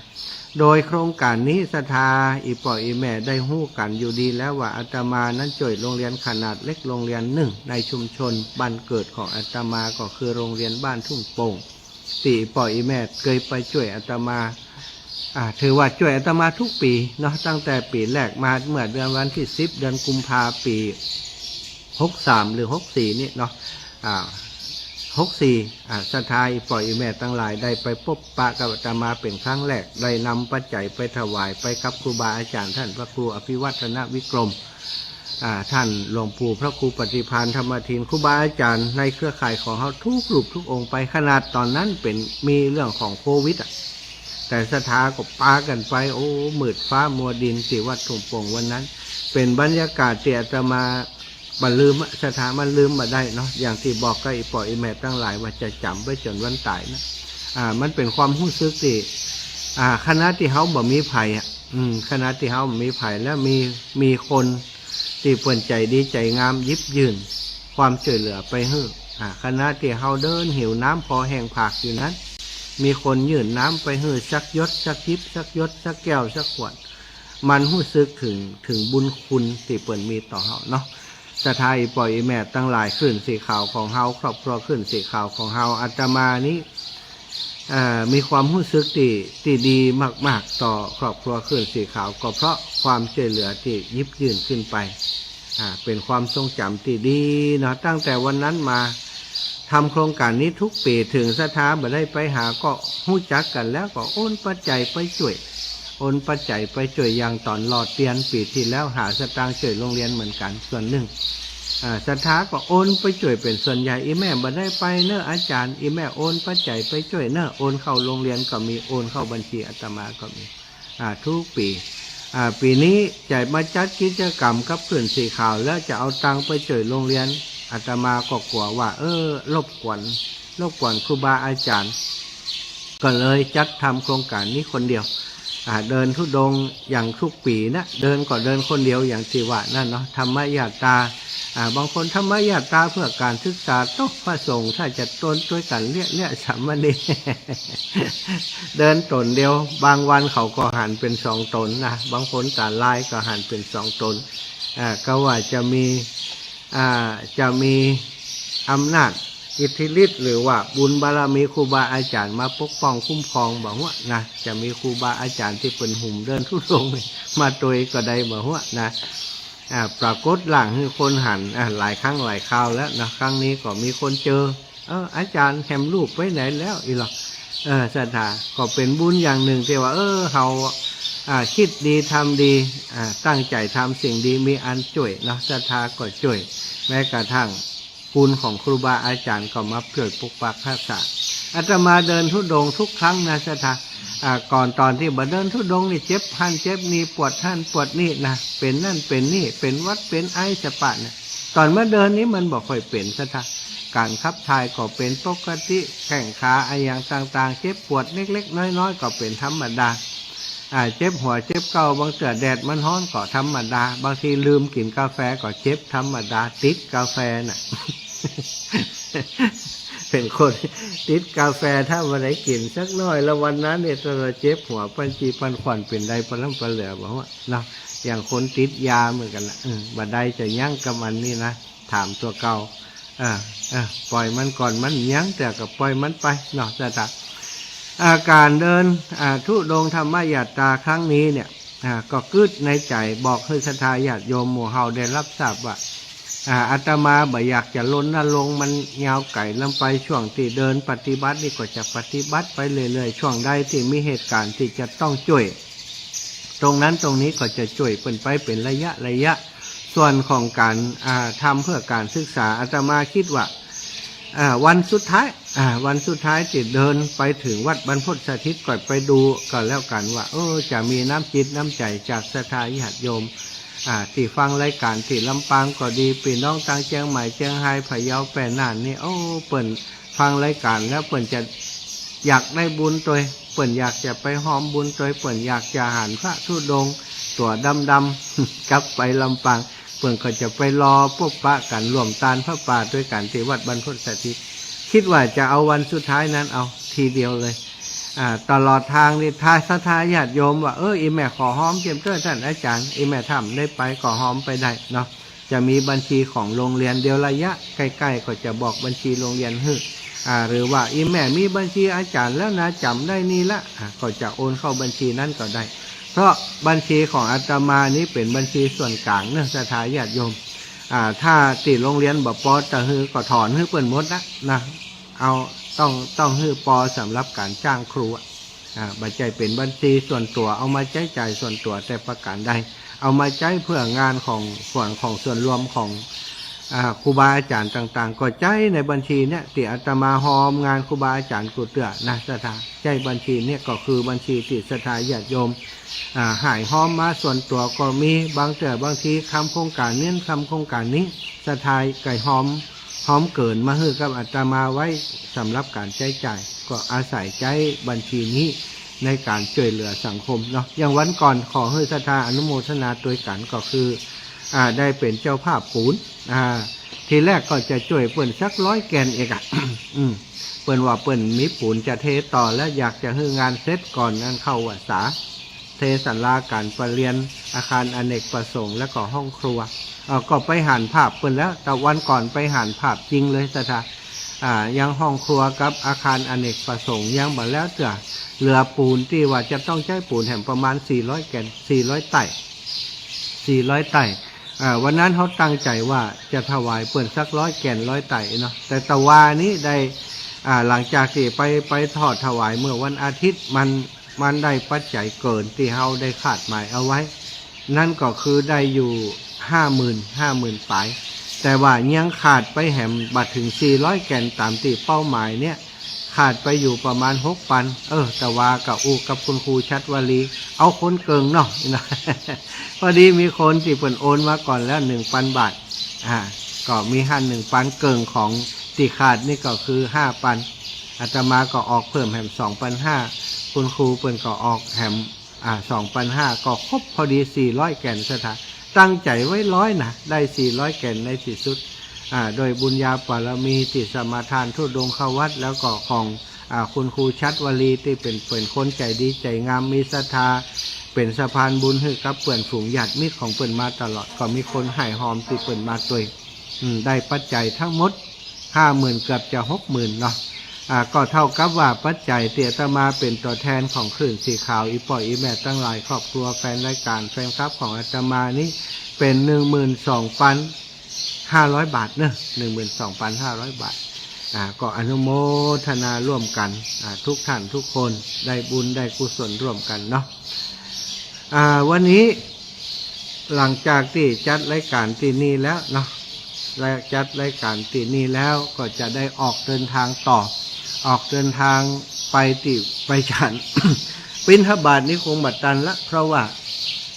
โดยโครงก๋านนี้ศรัทธาอี่ป้ออี่แม่ได้ฮู้กั๋นอยู่ดีแล้วว่า อาตมานั้นจ้วยโรงเรียนขนาดเล็กโรงเรียนนึ่งในชุมชนบ้านเกิดของอาตมา ก็คือโรงเรียนบ้านทุ่งโป่ง ตี้ป้ออี่แม่เกยไปจ้วยอาตมา อ่า ถือว่าจ้วยอาตมาทุกปี๋เนาะ ตั้งแต่ปี๋แรกมาเมื่อเดือน วันตี้สิบ เดือนกุมภาพันธ์ ปี๋หกสามหรือหกสี่นี่เนาะ อ่า หกสี่ อ่า ศรัทธาอี่ป้ออี่แม่ตังหลายได้ไปปบปะกับอาตมาเป๋นครั้งแรก ได้นำปัจจัยไปถวายไปกับครูบาอาจ๋ารย์ ต้านพระครูอภิวัฒนวิกรม อ่า ต้านหลวงปู่พระครูปฏิภาณธรรมทิน ครูบาอาจ๋ารย์ในเครือข่ายของเฮาทุกรูปทุกองค์ไป ขนาดต๋อนนั้นเป๋น มีเรื่องของโควิดอะ แต่ศรัทธาก็ปากั๋นไป โอ้ มืดฟ้ามัวดินตี้วัดทุ่งโป่งวันนั้น เป๋นบรรยากาศตี้อาตมาบ่ลืมอะ ศรัทธามันลืมบ่ได้เนาะ อย่างตี้บอกกับอี่ป้ออี่แม่ตังหลายว่าจะจ๋ำไว้จ๋นวันต๋ายนะ อ่า มันเป๋นความฮู้สึกตี้ อ่า ขณะตี้เฮาบ่มีใผอะ อืม ขณะตี้เฮาบ่มีใผแล้วมี มีคนตี้เปิ้นใจ๋ดีใจ๋งามหยิบยื่นความจ้วยเหลือไปหื้อ อ่า ขณะตี้เฮาเดินหิวน้ำคอแห้งผากอยู่นั้น มีคนยื่นน้ำไปหื้อสักหยดสักจิบ สักหยดสักแก้วสักขวด มันฮู้สึกเถิง เถิงบุญคุณตี้เปิ้นมีต่อเฮาเนาะ ศรัทธาอี่ป้ออี่แม่ตังหลาย คลื่นสีขาวของเฮา ครอบครัวคลื่นสีขาวของเฮา อาตมานี้ เอ่อ มีความฮู้สึกตี้ ตี้ดีมากๆ ต่อครอบครัวคลื่นสีขาว ก็เพราะความจ้วยเหลือตี้หยิบยื่นขึ้นไป อ่า เป๋นความทรงจ๋ำตี้ดีเนาะ ตั้งแต่วันนั้นมา ทำโครงก๋านนี้กู้ปี เถิงศรัทธาบ่ได้ไปหาก็ฮู้จักกั๋นแล้วก็โอนปัจจัยไปจ้วย โอนปัจจัยไปจ้วย อย่างต๋อนหล่อเตียนปี๋ตี้แล้ว หาสตางค์จ้วยโฮงเฮียนเหมือนกั๋นส่วนนึ่ง อ่า ศรัทธาก็โอนไปจ้วยเป๋นส่วนใหญ่ อี่แม่บ่ได้ไปเน่ออาจ๋ารย์ อี่แม่โอนปัจจัยไปจ้วยเน่อ โอนเข้าโฮงเฮียนก็มี โอนเข้าบัญชีอาตมาก็มี อ่า กู้ปี๋ อ่า ปี๋นี้จะมาจัดกิจก๋รรมกับผื่นสีขาว แล้วจะเอาตังค์ไปจ้วยโฮงเฮียน อาตมาก็กั๋วว่า เออ รบกวน รบกวนครูบาอาจ๋ารย์ ก็เลยจัดทำโครงก๋านนี้คนเดียว อ่า เดินธุดงค์อย่างกู้ปี๋นะ เดินก็เดินคนเดียวอย่างตี้ว่านั่นเนาะ ธรรมยาตรา อ่า บางคนธรรมยาตราเพื่อก๋านศึกษา โต๊ะ พระสงฆ์ถ้าจะตนจ้วยกั๋นเละๆ สามเณร เดินต๋นเดียว บางวันเขาก็หันเป๋นสองต๋นนะ บางคนต๋าลายก็หันเป๋นสองต๋น อ่า ก็ว่าจะมี อ่า จะมีอำนาจอิทธิฤทธิ์ หรือว่าบุญบารมีครูบาอาจ๋ารย์มาปกป้องคุ้มครองบ่ฮู้นะ จะมีครูบาอาจ๋ารย์ตี้เปิ้นหุมเดินธุดงค์มาตวยก็ได้บ่ฮู้นะ อ่า ปรากฏร่างหื้อคนหัน อ่า หลายครั้งหลายคราวแล้วนะ ครั้งนี้ก็มีคนเจอ เออ อาจ๋ารย์แหมลูกไปไหนแล้ว อี้หรอ เออ ศรัทธา ก็เป๋นบุญอย่างนึ่งตี้ว่า เออ เฮา อ่า กึ๊ดดีทำดี อ่า ตั้งใจ๋ทำสิ่งดี มีอันจ้วยเนาะ ศรัทธาก็จ้วย แม้กระทั่งคุณของครูบาอาจ๋ารย์ก็มาจ้วยปกปักรักษา อาตมาเดินธุดงค์กู้ครั้งนะ ศรัทธา อ่า ก่อนต๋อนตี้บ่เดินธุดงค์นี่ เจ็บหั้นเจ็บนี่ ปวดหั้นปวดนี่นะ เป๋นนั่นเป๋นนี่ เป๋นหวัดเป๋นไอสะปะเนี่ย ต๋อนมาเดินนี้มันบ่ค่อยเป๋น ศรัทธา ก๋านขับถ่ายก็เป๋นปกติ แข้งขาอะหยังต่างๆ เจ็บปวดเล็กๆ น้อยๆ ก็เป๋นธรรมดา อ่า เจ็บหัวเจ็บเข่า บางเตื้อแดดมันฮ้อนก็ธรรมดา บางทีลืมกิ๋นกาแฟก็เจ็บธรรมดา ติดกาแฟน่ะ เป๋นคนติดกาแฟ ถ้าบ่ได้กิ๋นสักหน้อยแล้ววันนั้นเนี่ย ถ้าเฮาเจ็บหัวปันจีปันขวัญเป๋นได้ปะล้ำปะเหลือบ่ฮู้เนาะ อย่างคนติดยาเหมือนกั๋นนะ เออ บ่ได้จะยั้งกับมันนี่นะ ถามตั๋วเก่า อ่า อ่า ป่อยมันก่อน มันยั้งเตื้อก็ป่อยมันไปเนาะ ศรัทธา อ่า ก๋านเดิน อ่า ธุดงค์ธรรมยาตราครั้งนี้เนี่ย อ่า ก็กึ๊ดในใจ๋บอกหื้อศรัทธาญาติโยมหมู่เฮาได้ฮับทราบว่า อ่า อาตมาบ่อยากจะรณรงค์มันยาวไก๋ล้ำไป ช่วงตี้เดินปฏิบัตินี่ก็จะปฏิบัติไปเรื่อยๆ ช่วงใดตี้มีเหตุก๋ารณ์ตี้จะต้องจ้วย ตรงนั้นตรงนี้ก็จะจ้วยเปิ้นไปเป๋นระยะระยะ ส่วนของก๋าน อ่า ทำเพื่อก๋านศึกษา อาตมากึ๊ดว่า อ่า วันสุดท้าย อ่า วันสุดท้ายตี้เดินไปเถิงวัดบรรพตสถิตก็ไปดูก็แล้วกั๋นว่า เออ จะมีน้ำจิตน้ำใจ๋จากศรัทธาญาติโยม อ่า ตี้ฟังรายก๋านตี้ลำปางก็ดี ปี้น้องตางเจียงใหม่ เจียงฮาย พะเยา แป้น่านนี่ โอ้ เปิ้น ฟังรายก๋านแล้วเปิ้นจะอยากได้บุญตวย เปิ้นอยากจะไปฮอมบุญตวย เปิ้นอยากจะหันพระธุดงค์ตั๋วดำๆ กลับไปลำปาง เปิ้นก็จะไปรอปบปะกั๋นร่วมตานผ้าป่าตวยกั๋นตี้วัดบรรพตสถิต กึ๊ดว่าจะเอาวันสุดท้ายนั้นเอาทีเดียวเลย อ่า ตลอดตางนี่ ถ้าศรัทธาญาติโยมว่า เออ อี่แม่ขอฮอมเจียมเต๊อะต้านอาจ๋ารย์ อี่แม่ถ้าบ่ได้ไปก็ฮอมไปได้เนาะ จะมีบัญชีของโฮงเฮียน เดี๋ยวระยะใก้ๆ ก็จะบอกบัญชีโฮงเฮียนหื้อ อ่า หรือว่าอี่แม่มีบัญชีอาจ๋ารย์แล้วนะ จ๋ำได้นี่ละ อ่า ก็จะโอนเข้าบัญชีนั้นก็ได้ เพราะบัญชีของอาตมานี้เป๋นบัญชีส่วนก๋างเนาะ ศรัทธาญาติโยม อ่า ถ้าตี้โฮงเฮียนบ่ปอจะหื้อก็ถอนหื้อเปิ้นหมดนะ นะ เอา ต้อง ต้องหื้อปอสำหรับก๋านจ้างครูอะ อ่า บ่ใจ้เป๋นบัญชีส่วนตั๋ว เอามาใจ๊จ่ายส่วนตั๋วแต่ประก๋านใด เอามาใจ๊เพื่องานของส่วน ของส่วนรวมของ อ่า ครูบาอาจ๋ารย์ต่างๆ ก็ใจ๊ในบัญชีเนี่ย ตี้อาตมาฮอมงานครูบาอาจ๋ารย์กู้เตื้อนะ ศรัทธา ใจ๊บัญชีเนี่ยก็คือบัญชีตี้ศรัทธาญาติโยม อ่า หายฮอมมาส่วนตั๋วก็มี บางเตื้อบางทีทำโครงก๋านนี้ ทำโครงก๋านนี้ ศรัทธาก็ฮอม ฮอมเกินมาหื้อกับอาตมาไว้สำหรับก๋านใจ๊จ่าย ก็อาศัยใจ๊บัญชีนี้ในก๋านจ้วยเหลือสังคมเนาะ อย่างวันก่อนขอหื้อศรัทธาอนุโมทนาตวยกั๋นก็คือ อ่า ได้เป๋นเจ้าภาพปูน อ่า ทีแรกก็จะจ้วยเปิ้นสักร้อยแก่นเอกอะ อืม เปิ้นว่าเปิ้นมีปูนจะเทต่อแล้ว อยากจะหื้องานเสร็จก่อนอันเข้าวัสสา เทศาลาก๋านประเรียน อาคารอเนกประสงค์ แล้วก็ห้องครัว เอ่อ ก็ไปหันภาพเปิ้นแล้ว แต่วันก่อนไปหันภาพจริงเลยศรัทธา อ่า ยังห้องครัวกับอาคารอเนกประสงค์ยังบ่แล้วเตื้อ เหลือปูนตี้ว่าจะต้องใจ๊ปูนแหมประมาณสี่ร้อยแก่น สี่ร้อยไต้ สี่ร้อยไต้ อ่า วันนั้นเฮาตั้งใจ๋ว่าจะถวายเปิ้นสักร้อยแก่นร้อยไตรเนาะ แต่ตะวานี้ได้ อ่า หลังจากตี้ไป ไปทอดถวายเมื่อวันอาทิตย์ มัน มันได้ปัจจัยเกินตี้เฮาได้คาดหมายเอาไว้ นั้นก็คือได้อยู่ห้าหมื่น ห้าหมื่นป๋าย แต่ว่ายังขาดไปแหมบ่เถิงสี่ร้อยแก่นต๋ามตี้เป้าหมายเนี่ย ขาดไปอยู่ประมาณหกปัน เออ ตะวาก็อู้กับคุณครูชัดวลี เอาคนเกิ่งเนาะ พอดีมีคนตี้เปิ้นโอนมาก่อนแล้วหนึ่งปันบาท อ่า ก็มีหั้นหนึ่งปันเกิ่งของตี้ขาดนี่ก็คือห้าปัน อาตมาก็ออกเพิ่มแหมสองปันห้า คุณครูเปิ้นก็ออกแหม อ่า สองปันห้า ก็ครบพอดีสี่ร้อยแก่นศรัทธา ตั้งใจ๋ไว้ร้อยนะ ได้สี่ร้อยแก่นในตี้สุด อ่า โดยบุญญาบารมีตี้สมาทานธุดงควัตร แล้วก็ของ อ่า คุณครูชัดวลีตี้เป๋น เป๋นคนใจ๋ดีใจ๋งาม มีศรัทธา เป๋นสะพานบุญหื้อกับเปื้อนฝูงญาติมิตรของเปิ้นมาตลอด ก็มีคนให้ฮอมตี้เปิ้นมาตวย อืม ได้ปัจจัยทั้งหมดห้าหมื่น เกือบจะหกหมื่นเนาะ อ่า ก็เท่ากับว่าปัจจัยตี้อาตมาเป๋นตั๋วแทนของคลื่นสีขาว อี่ป้ออี่แม่ตังหลาย ครอบครัว แฟนรายก๋าน แฟนคลับของอาตมานี้ เป๋นหนึ่งหมื่นสองปันห้าร้อยบาทเนาะ หนึ่งหมื่นสองปันห้าร้อยบาท อ่า ก็อนุโมทนาร่วมกั๋น อ่า ทุกท่านทุกคนได้บุญได้กุศลร่วมกั๋นเนาะ อ่า วันนี้หลังจากตี้จัดรายก๋านตี้นี่แล้วเนาะ และจัดรายก๋านตี้นี่แล้วก็จะได้ออกเดินทางต่อ ออกเดินทางไปตี้ ไปฉัน บิณฑบาตนี่คงบ่ตันละ เพราะว่า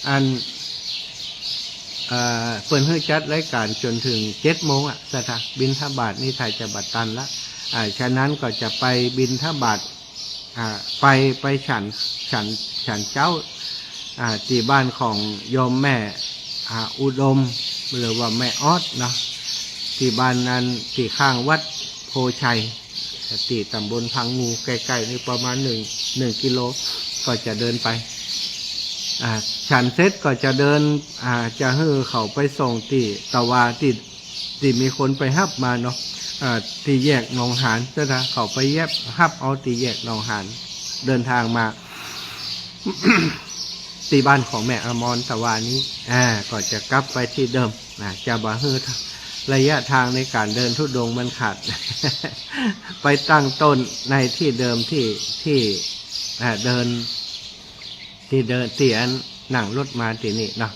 อัน เอ่อ เปิ้นหื้อจัดรายก๋านจ๋นเถิงเจ็ดโมงอะ ศรัทธา บิณฑบาตนี่ถ่ายจะบ่ตันละ อ่า ฉะนั้นก็จะไปบิณฑบาต อ่า ไป ไปฉัน ฉัน ฉันเจ๊า อ่า ตี้บ้านของโยมแม่ อ่า อุดม หรือว่าแม่ออดเนาะ ตี้บ้านนั้น ตี้ข้างวัดโพธิ์ชัย ตี้ต๋ำบลพังงู ใก้ๆ นี่ประมาณหนึ่ง หนึ่งกิโล ก็จะเดินไป อ่า ฉันเสร็จก็จะเดิน อ่า จะหื้อเขาไปส่งตี้ตะวา ตี้ ตี้มีคนไปฮับมาเนาะ อ่า ตี้แยกหนองหาน ศรัทธา เขาไปแยก ฮับเอาตี้แยกหนองหาน เดินทางมา ตี้บ้านของแม่อมรตะวานี้ อ่า ก็จะกลับไปตี้เดิม อ่า จะบ่หื้อระยะทางในก๋านเดินธุดงค์มันขาด ไปตั้งต้นในตี้เดิมตี้ ตี้ อ่า เดิน ตี้เดิน ตี้อันนั่งรถมาตี้นี่เนาะ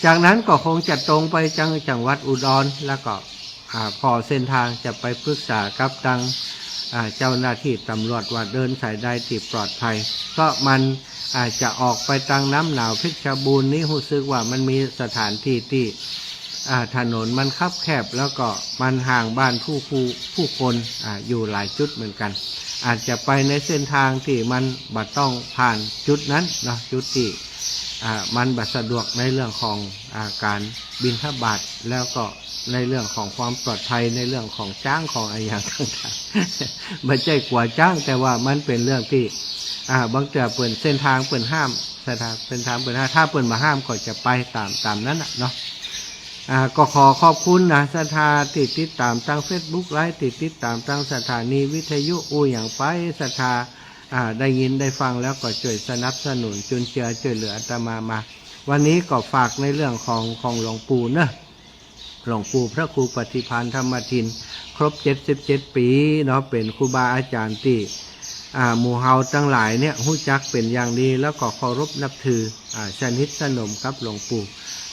จากนั้นก็คงจะตรงไปจัง จังหวัดอุดร แล้วก็ อ่า ผ่อเส้นทางจะไปปรึกษากับตัง อ่า เจ้าหน้าตี้ตำรวจว่าเดินสายใดตี้ปลอดภัย เพราะมัน อ่า จะออกไปตังน้ำหนาวเพชรบูรณ์นี้ ฮู้สึกว่ามันมีสถานตี้ตี้ อ่า ถนนมันคับแคบ แล้วก็มันห่างบ้านผู้ ผู้ ผู้คน อ่า อยู่หลายจุดเหมือนกั๋น อาจจะไปในเส้นทางตี้มันบ่ต้องผ่านจุดนั้นเนาะ จุดตี้ อ่า มันบ่สะดวกในเรื่องของ อ่า ก๋านบิณฑบาต แล้วก็ในเรื่องของความปลอดภัย ในเรื่องของจ๊างของอะหยังต่างๆ บ่ใจ้กั๋วจ๊าง แต่ว่ามันเป๋นเรื่องตี้ อ่า บางเตื้อเปิ้น เส้นทางเปิ้นห้าม เส้นทาง เส้นทางเปิ้นห้าม ถ้าเปิ้นบ่ห้ามก็จะไปต๋าม ต๋ามนั้นน่ะเนาะ อ่า ก็ขอขอบคุณนะ ศรัทธาตี้ติดต๋ามตางเฟซบุ๊กไลฟ์ ตี้ติดต๋ามตางสถานีวิทยุ อู้หยังไป ศรัทธา อ่า ได้ยินได้ฟังแล้วก็จ้วยสนับสนุนจุนเจือจ้วยเหลืออาตมามา วันนี้ก็ฝากในเรื่องของ ของหลวงปู่เนาะ หลวงปู่พระครูปฏิภาณธรรมทิน ครบเจ็ดสิบเจ็ดปี๋เนาะ เป๋นครูบาอาจ๋ารย์ตี้ อ่า หมู่เฮาตังหลายเนี่ยฮู้จักเป๋นอย่างดี แล้วก็เคารพนับถือ อ่า สนิทสนมกับหลวงปู่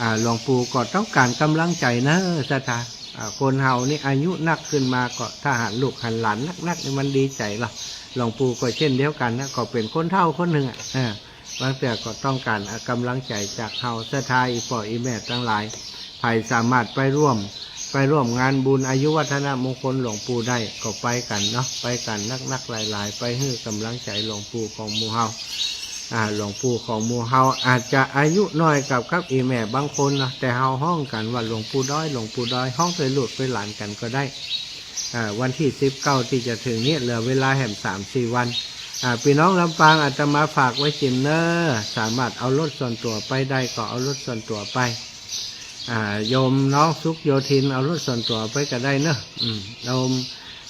อ่า หลวงปู่ก็ต้องก๋านก๋ำลังใจ๋เนาะ ศรัทธา อ่า คนเฮานี่อายุนักขึ้นมาก็ ถ้าหันลูกหันหลานนักๆ นี่มันดีใจ๋ละ หลวงปู่ก็เช่นเดียวกั๋นนะ ก็เป๋นคนเฒ่าคนนึ่งอะ อ่า บางเตื้อก็ต้องก๋าน อ่า ก๋ำลังใจ๋จากเฮา ศรัทธาอี่ป้ออี่แม่ตังหลาย ใผสามารถไปร่วม ไปร่วมงานบุญอายุวัฒนมงคลหลวงปู่ได้ก็ไปกั๋นเนาะ ไปกั๋นนักๆ หลายๆ ไปหื้อก๋ำลังใจ๋หลวงปู่ของหมู่เฮา อ่า หลวงปู่ของหมู่เฮาอาจจะอายุน้อยกับ กับอี่แม่บางคนเนาะ แต่เฮาฮ้องกั๋นว่าหลวงปู่ด้อย หลวงปู่ด้อย ฮ้องตวยลูกตวยหลานกั๋นก็ได้ อ่า วันตี้สิบเก้าตี้จะเถิงนี้ เหลือเวลาแหมสามสี่วัน อ่า ปี้น้องลำปาง อาตมาฝากไว้จิมเนาะ สามารถเอารถส่วนตั๋วไปได้ก็เอารถส่วนตั๋วไป อ่า โยมน้องสุขโยธินเอารถส่วนตั๋วไปก็ได้เนาะ อืม โยม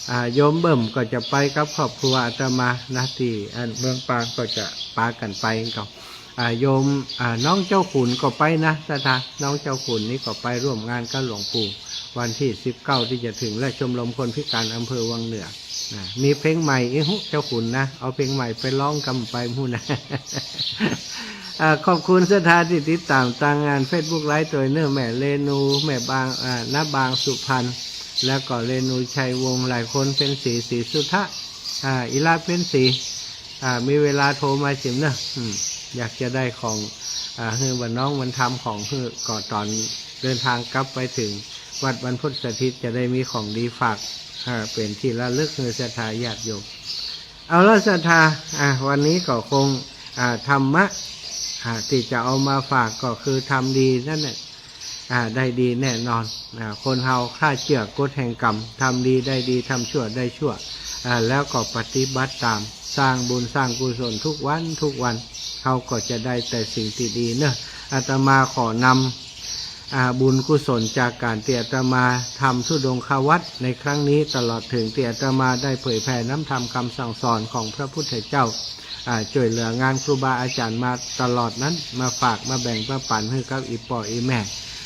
อ่า โยมเบิ่มก็จะไปกับครอบครัวอาตมานะ ตี้อันเมืองปางก็จะปากั๋นไปก็ อ่า โยม อ่า น้องเจ้าขุนก็ไปนะ ศรัทธา น้องเจ้าขุนนี่ก็ไปร่วมงานกับหลวงปู่ วันตี้สิบเก้าตี้จะเถิง และชมรมคนพิการอำเภอวังเหนือ นะ มีเพลงใหม่อีก เจ้าขุนนะ เอาเพลงใหม่ไปฮ้องกำไปพู้นนะ อ่า ขอบคุณศรัทธาตี้ติดต๋ามตางงานเฟซบุ๊กไลฟ์ตวยเน่อ แม่เรนู แม่บาง อ่า น้าบางสุพรรณ แล้วก็เรนูชัยวงศ์ หลายคน เพ็ญศรี ศรีสุทธะ อ่า อีหล้าเพ็ญศรี อ่า มีเวลาโทรมาจิมเน่อ อืม อยากจะได้ของ อ่า หื้อบ่าน้องมันทำของหื้อ ก็ต๋อนเดินตางกลับไปเถิงวัดบรรพตสถิต จะได้มีของดีฝาก อ่า เป๋นตี้ระลึกหื้อศรัทธาญาติโยม เอาละศรัทธา อ่า วันนี้ก็คง อ่า ธรรมะ อ่า ตี้จะเอามาฝากก็คือทำดีนั่นแหละ อ่า ได้ดีแน่นอน อ่า คนเฮาถ้าเจื้อกฎแห่งกรรม ทำดีได้ดี ทำชั่วได้ชั่ว อ่า แล้วก็ปฏิบัติต๋าม สร้างบุญสร้างกุศลทุกวันทุกวัน เฮาก็จะได้แต่สิ่งตี้ดีเน่อ อาตมาขอนำ อ่า บุญกุศลจากก๋านตี้อาตมาทำธุดงควัตรในครั้งนี้ ตลอดเถิงตี้อาตมาได้เผยแผ่น้ำธรรมกำสั่งสอนของพระพุทธเจ้า อ่า จ้วยเหลืองานครูบาอาจ๋ารย์มาตลอดนั้น มาฝากมาแบ่งมาปั๋นหื้อกับอี่ป้ออี่แม่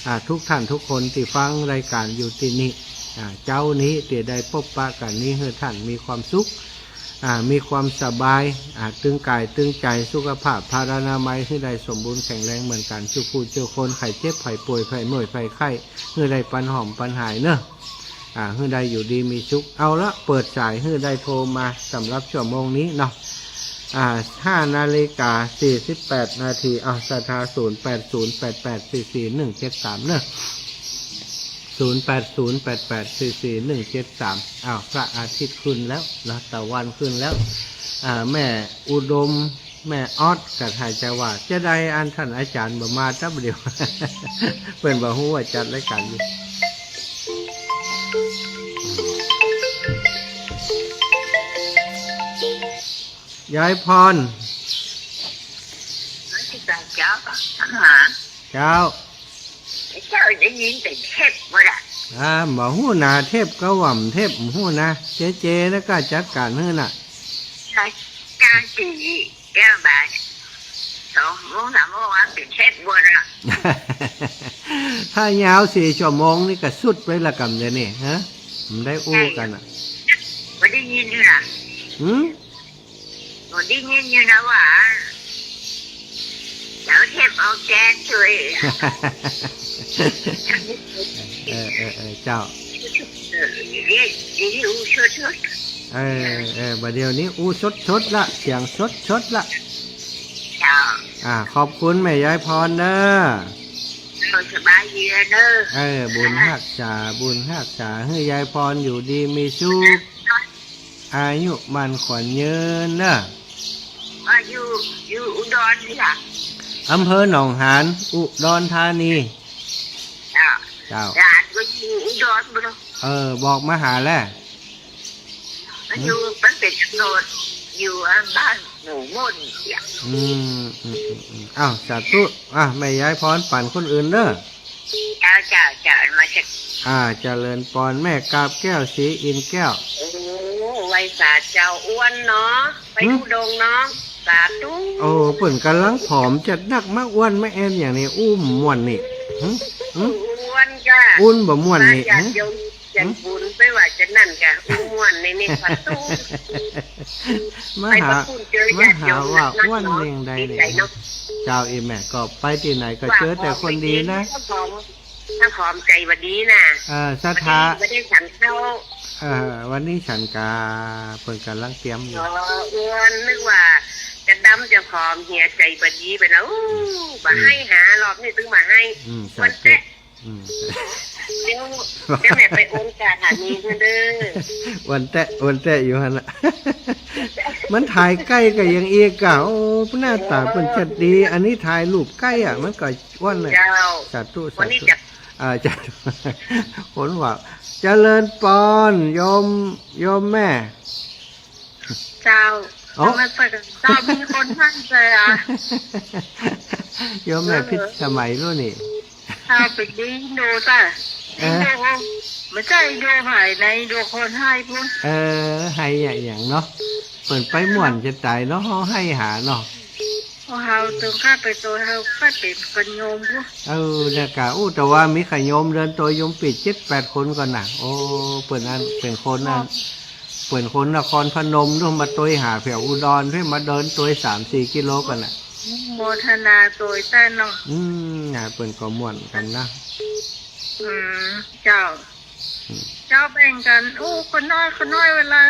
อ่า ทุกท่านทุกคนตี้ฟังรายก๋านอยู่ตี้นี่ อ่า เจ๊านี้ตี้ได้ปบปะกั๋นนี้ หื้อท่านมีความสุข อ่า มีความสบาย อ่า ตึงก๋ายตึงใจ๋ สุขภาพพลานามัยหื้อได้สมบูรณ์แข็งแรงเหมือนกั๋น จุกู้จุคน ใผเจ็บใผป่วย ใผเมื่อยใผไข้ หื้อได้ปันหอมปันหายเน่อ อ่า หื้อได้อยู่ดีมีสุข เอาละ เปิดสายหื้อได้โทรมาสำหรับชั่วโมงนี้เนาะ อ่า ห้านาฬิกาสี่สิบแปดนาที เอา ศรัทธา ศูนย์แปดศูนย์แปดแปดสี่สี่หนึ่งเจ็ดสาม เน่อ ศูนย์แปดศูนย์แปดแปดสี่สี่หนึ่งเจ็ดสาม อ้าว พระอาทิตย์ขึ้นแล้วเนาะ ตะวันขึ้นแล้ว อ่า แม่อุดม แม่ออดก็ถ้าจะว่าจะได้ อันท่านอาจ๋ารย์บ่มาตั๊บเดียว เปิ้นบ่ฮู้ว่าจัดรายก๋านอยู่ ยายพร เจ้า เจ้าได้ยินแต่เทปหมดอะ อ่า บ่ฮู้นา เทปก็ว่าเทป บ่ฮู้นา เจเจนะ ก็จัดก๋านหื้อน่ะ ใช่ เจ้าสี่ แก้วบาท สองโมงสามโมงอะ เป๋นเทปหมดอะ ถ้ายาวสี่ชั่วโมงนี่ก็สุดไปละกำเดียวนี่ ฮะ มันได้อู้กั๋นอะ บ่ได้ยินอยู่นะ หืม บ่ได้ยินอยู่นะว่า เจ้าเทปออกแจกจ้วย เออ เออ เออ เจ้า เออ เดี๋ยวนี้อู้สดๆ เออ เออ บ่าเดี่ยวนี้อู้สดๆ ละ เสียงสดๆ ละ เจ้า อ่า ขอบคุณแม่ยายพรเน่อ เออ สบายดีเน่อ เออ บุญฮักษา บุญฮักษา หื้อยายพรอยู่ดีมีสุข อายุมั่นขวัญยืนเน่อ อ่า อยู่ อยู่อุดรนี่ค่ะ อำเภอหนองหาน อุดรธานี เจ้า เจ้า หลานก็อยู่อุดรบุ้นเนาะ เออ บอกมาหาแล้ว มันอยู่ มันเป๋นโฉนด อยู่บ้านหมู่ม่อนเนี่ย อืม อืม อืม อืม อ้าว สาธุ อ่ะ แม่ยายพรปั๋นคนอื่นเน่อ เจ้า เจ้า เจ้า มาจาก อ่า เจริญปอน แม่กาบแก้ว ศรีอินทร์แก้ว โอ้ ไหว้สาเจ้า อ้วนเนาะ ไป หึ ธุดงค์เนาะ สาธุ โอ้ เปิ้นก่ำลังผอมจัดนัก มาอ้วนมาแอ่นอย่างนี้ อู้บ่ม่วนนี่ หึ หึ อ้วนจ้า อู้บ่ม่วนนี่ มาจาก หึ เดี๋ยว จันทร์บุญไปว่าจะนั่นกะ อู้ม่วนในนี่ ประตู มาหา ไปประตูเจอ มาหา ญาติโยม ว่า นัก อ้วน เนาะ เน่งใด ดีใจ เนี่ย เนาะ เจ้า อีแม่ก็ไปตี้ไหนก็เจอแต่คนดีนะ ว่าหอมไปดี ถ้าหอม ถ้าหอมใจว่าดีนะ เออ ศรัทธา วันนี้ไม่ได้ฉันข้าว เออ วันนี้ฉันกา เปิ้นก่ำลังเตรียมอยู่ อ๋อ อ้วนนึกว่าจะดำจะผอม เหียใจบ่ดีไปแล้ว อู้ บ่หื้อหื้อหารอบนี้ตึงบ่หื้อหื้อ อืม อ้วนแต๊ะ สาธุ อืม เดี๋ยว เดี๋ยวแม่ไปโอนจ่ายหานี่เพิ่นเด้อ อ้วนแต๊ะ อ้วนแต๊ะอยู่หั่นน่ะ มันถ่ายใก้กั๋นอย่างอี้ก่ะ โอ้ หน้าต๋าเปิ้นจัดดี อันนี้ถ่ายรูปใก้อะ มันก็อ้วนเลย เจ้า สาธุ วันนี้ สาธุ จะ อ่า จ้ะ คนว่า เจริญปอน โยม โยมแม่ เจ้า เอ้า ทำไมเปิดเจ้ามีคนห้ามใจอ่ะ โยมแม่ เออ พิสมัยแล้วนี่ เจ้าไปดีอินโดจ้ะ เอ๊ะ อินโด ไม่ใช่อินโดหายในอินโดคนไห้ปุ้น เออ ไห้อะหยังเนาะ เปิ้นไปม่วนจะต๋ายเนาะ เฮาไห้หาเนาะ เฮา เถิงข้าไปตวย เฮาข้าเป๋นกั๋นโยมบุ เออ เนี่ยกะ อู้ แต่ว่ามีใผโยมเดินตวยโยมปี้เจ็ดแปดคนก่อนน่ะ โอ้ เปิ้นอั้น เป๋นคนอั้น เป๋นคนนครพนม ต้องมาตวยหาแถวอุดร เพื่อมาเดินตวยสามสี่กิโลก่อนน่ะ โมทนาตวยแต๊เนาะ อืม นะ เปิ้นก็ม่วนกั๋นนะ อืม เจ้า อืม เจ้าแบ่งกั๋น อู้ คนน้อย คนน้อย เวลา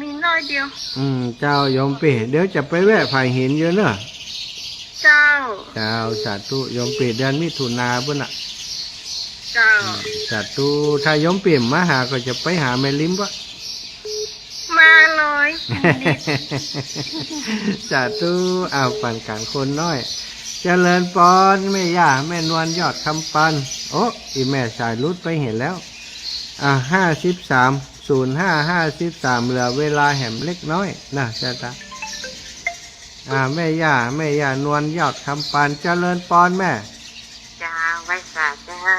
มีน้อยเดียว อืม เจ้าโยมปี้ เดี๋ยวจะไปแวะผายหินอยู่เนาะ เจ้า เจ้า สาธุ โยมปี้ เดือนมิถุนาปู้นน่ะ เจ้า อืม สาธุ ถ้าโยมปี้บ่มาหา ก็จะไปหาแม่ริมปะ มาเลย สาธุ อ้าว ปั๋นกั๋นคนน้อย เจริญปอน แม่ย่า แม่นวลยอดคำปาน โอ้ อี่แม่สายหลุดไปหั้นแล้ว อ่า ห้าสิบสาม ศูนย์ห้า ห้าสิบสาม เหลือเวลาแหมเล็กน้อยนะ เจ้าตา อ่า แม่ย่า แม่ย่านวลยอดคำปาน เจริญปอนแม่ เจ้า ไหว้สาเจ้า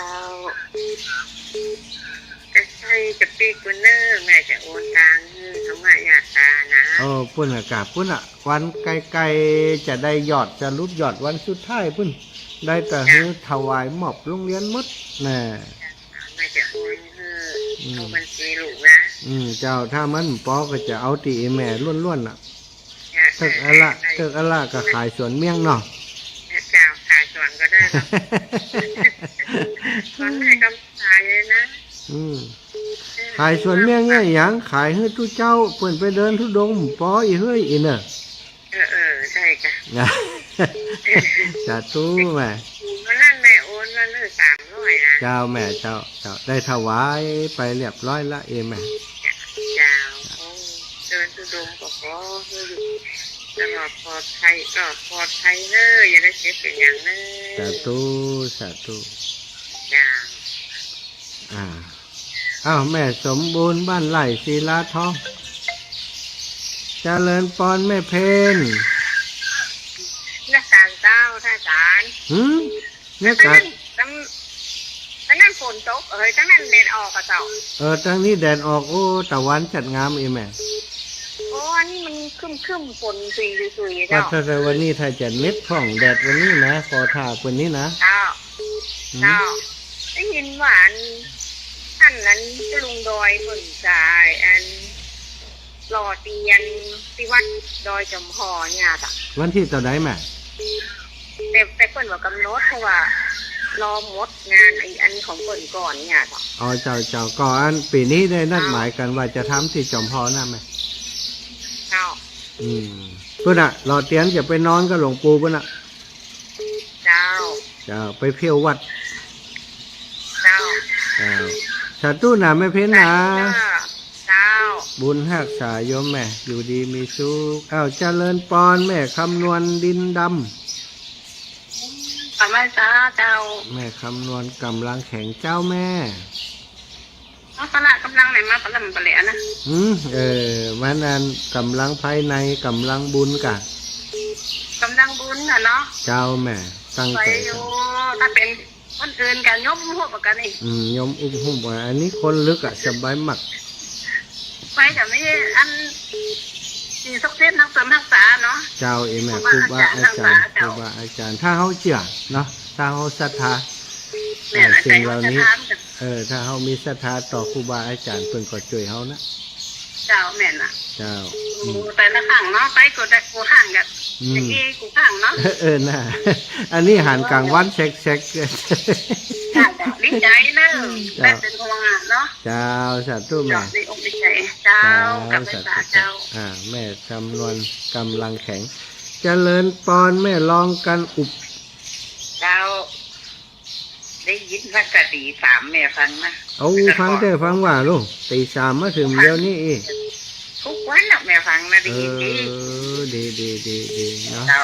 จะใช่จะปีกกุนเนอร์ แม่จะโอนตังค์หื้อธรรมยาตรานะ โอ้ ปู้นน่ะกะ ปู้นน่ะ วันใก้ๆ จะได้ยอด สรุปยอดวันสุดท้ายปู้น ได้แต่หื้อถวายมอบโรงเรียนหมดน่ะ แม่จะโอนหื้อ อืม เข้าบัญชีลูกนะ อืม เจ้า ถ้ามันปอก็จะเอาตี้แม่ล้วนๆ น่ะ เถิกอะละ เถิกอะละก็ขายสวนเมี่ยงเนาะ เจ้า ขายสวนก็ได้เนาะ สวนแม่ก็ขายเลยนะ อืม ขายสวนเมี่ยงเนี่ยหยัง ขายหื้อตุ๊เจ้า เปิ้นไปเดินธุดงค์ ปออีเฮ้ยอีเน่อ เออ เออ ใช่จ้ะ สาธุแม่ วันนั้นแม่โอนมาเลยสามร้อยนะ เจ้าแม่ เจ้า เจ้า ได้ถวายไปเรียบร้อยละ เอแม่ เจ้า โอ้ เดินธุดงค์ก็ขอหื้อตลอดปลอดภัย รอดปลอดภัยเนอะ อย่าได้เจ็บเป็นอย่างเนอะ สาธุ สาธุ เจ้า อ่า อ้าว แม่สมบูรณ์ บ้านไร่ศิลาทอง เจริญปอนแม่เพน นมัสก๋านเจ้า ท่านอาจ๋ารย์ หืม เนี่ย ตะกั๋น นั้น ตะ ตะนั้นฝนตก เอ้ย ตะนั้นแดดออกอะเจ้า เออ ตางนี้แดดออก โอ้ ตะวันจัดงามอีแม่ โอ้ อันนี้มันครึ้มๆ ฝนซุยๆ ว่า เจ้า ถ้า ถ้าวันนี้ถ้าจะเน็ตพ่องแดดวันนี้นะ ขอถ่าเปิ้นนี้นะ เจ้า หืม เจ้า ได้ยินว่าอัน อันนั้นลุงดอยเปิ้นจะอัน หล่อเตียนตี้วัดดอยจ๋อมผ่อเนี่ยจ้ะ วันตี้เต้าใดแม่ แต่ แต่เปิ้นบ่ากำหนด เพราะว่ารอหมดงานไอ้อันของเปิ้นก่อนเนี่ยจ้ะ อ๋อ เจ้า เจ้า ก็อันปี๋นี้ได้นัดหมายกั๋นว่าจะทำตี้จ๋อมผ่อนะแม่ เจ้า อืม ปู้นน่ะ หล่อเตียนจะไปนอนกับหลวงปู่ปู้นน่ะ เจ้า เจ้า ไปเที่ยววัด เจ้า เจ้า สาธุนะแม่เพนนะ เจ้า บุญฮักษาโยมแม่ อยู่ดีมีสุข อ้าว เจริญปอนแม่คำนวณดินดำ กราบไหว้สาเจ้า แม่คำนวณกำลังแข็งเจ้าแม่ เอาพละกำลังไหนมา พละมันบ่แลนะ หืม เออ มันอันกำลังภายใน กำลังบุญกะ กำลังบุญน่ะเนาะ เจ้าแม่ ตั้งใจ๋ ไหวอยู่ ถ้าเป๋นคนอื่นกะยมฮุบกั๋นนี่ อืม ยมอุ้มฮุบ อันนี้คนลึกอะ สบายมาก ไปจะมีอันสิ่งศักดิ์สิทธิ์ฮักษา ฮักษาเนาะ เจ้า เอแม่ ครูบาอาจ๋ารย์ ครูบาอาจ๋ารย์ ครูบาอาจ๋ารย์ ถ้าเฮาเจื้อเนาะ ถ้าเฮาศรัทธา แม่น เอ่อ สิ่งเหล่านี้ เออ ถ้าเฮามีศรัทธาต่อครูบาอาจ๋ารย์ เปิ้นก็จ้วยเฮานะ เจ้า แม่นน่ะ เจ้า โอ้ อืม แต่ละครั้งเนาะ ไปก็ได้กู้ครั้งกะ อืม ตะกี้กู้ครั้งเนาะ เออ เออ น่ะ อันนี้หันก๋างวันแซกๆ จ้ะ ดีใจ๋เนอะ เจ้า ได้เป๋นพลังงานเนาะ เจ้า สาธุแม่ เจ้า ดีอกดีใจ๋ เจ้า เจ้า กราบไหว้สา สาธุ เจ้า อ่า แม่คำนวณกำลังแข็ง เจริญปอนแม่ลองกันอุบ เจ้า ได้ยินตั้งแต่ตีสามแม่ฟังนะ เอา ฟังแต่ฟังว่าลูก ตีสามมาเถิงเดี๋ยวนี้อีก ทุกวันน่ะแม่ฟังนะ ได้ยินดี เออ ดี ดี ดี ดีเนาะ เจ้า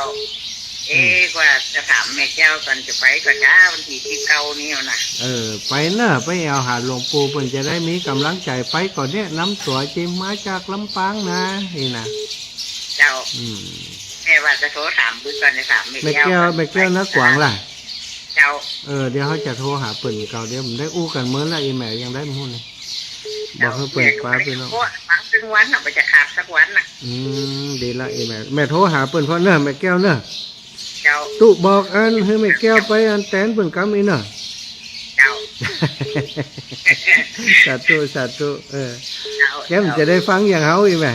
เอ๊ะ อืม ว่าจะถามแม่แก้วก่อน จะไปก่อจ้า วันตี้สิบเก้านี้นะ เออ ไปเนอะ ไปแอ่วหาหลวงปู่ เปิ้นจะได้มีก๋ำลังใจ๋ ไปก่อแนะนำตั๋ว เจ้ามาจากลำปางนะ นี่นะ เจ้า อืม แม่ว่าจะโทรถามเปิ้นก่อน จะถามแม่แก้ว แม่แก้ว แม่แก้วนักกวางล่ะ เจ้า เออ เดี๋ยวเฮาจะโทรหาเปิ้นก่อน เดี๋ยวมันได้อู้กั๋นเมินละ อีแม่ยังได้บ่ฮู้นี่ บอกหื้อเปิ้นปาพี่น้อง โอ้ ฟังตึงวันน่ะ บ่จะขาดสักวันน่ะ อืม ดีละ อีแม่ แม่โทรหาเปิ้นพ่องเนอะ แม่แก้วเนอะ ตุ๊บอกอันหื้อแม่แก้วไปอันแตนเปิ้นกำอี้เนาะ เจ้า สาธุ สาธุ เออ เจ้า แก้มจะได้ฟังอย่างเฮาอีกแหม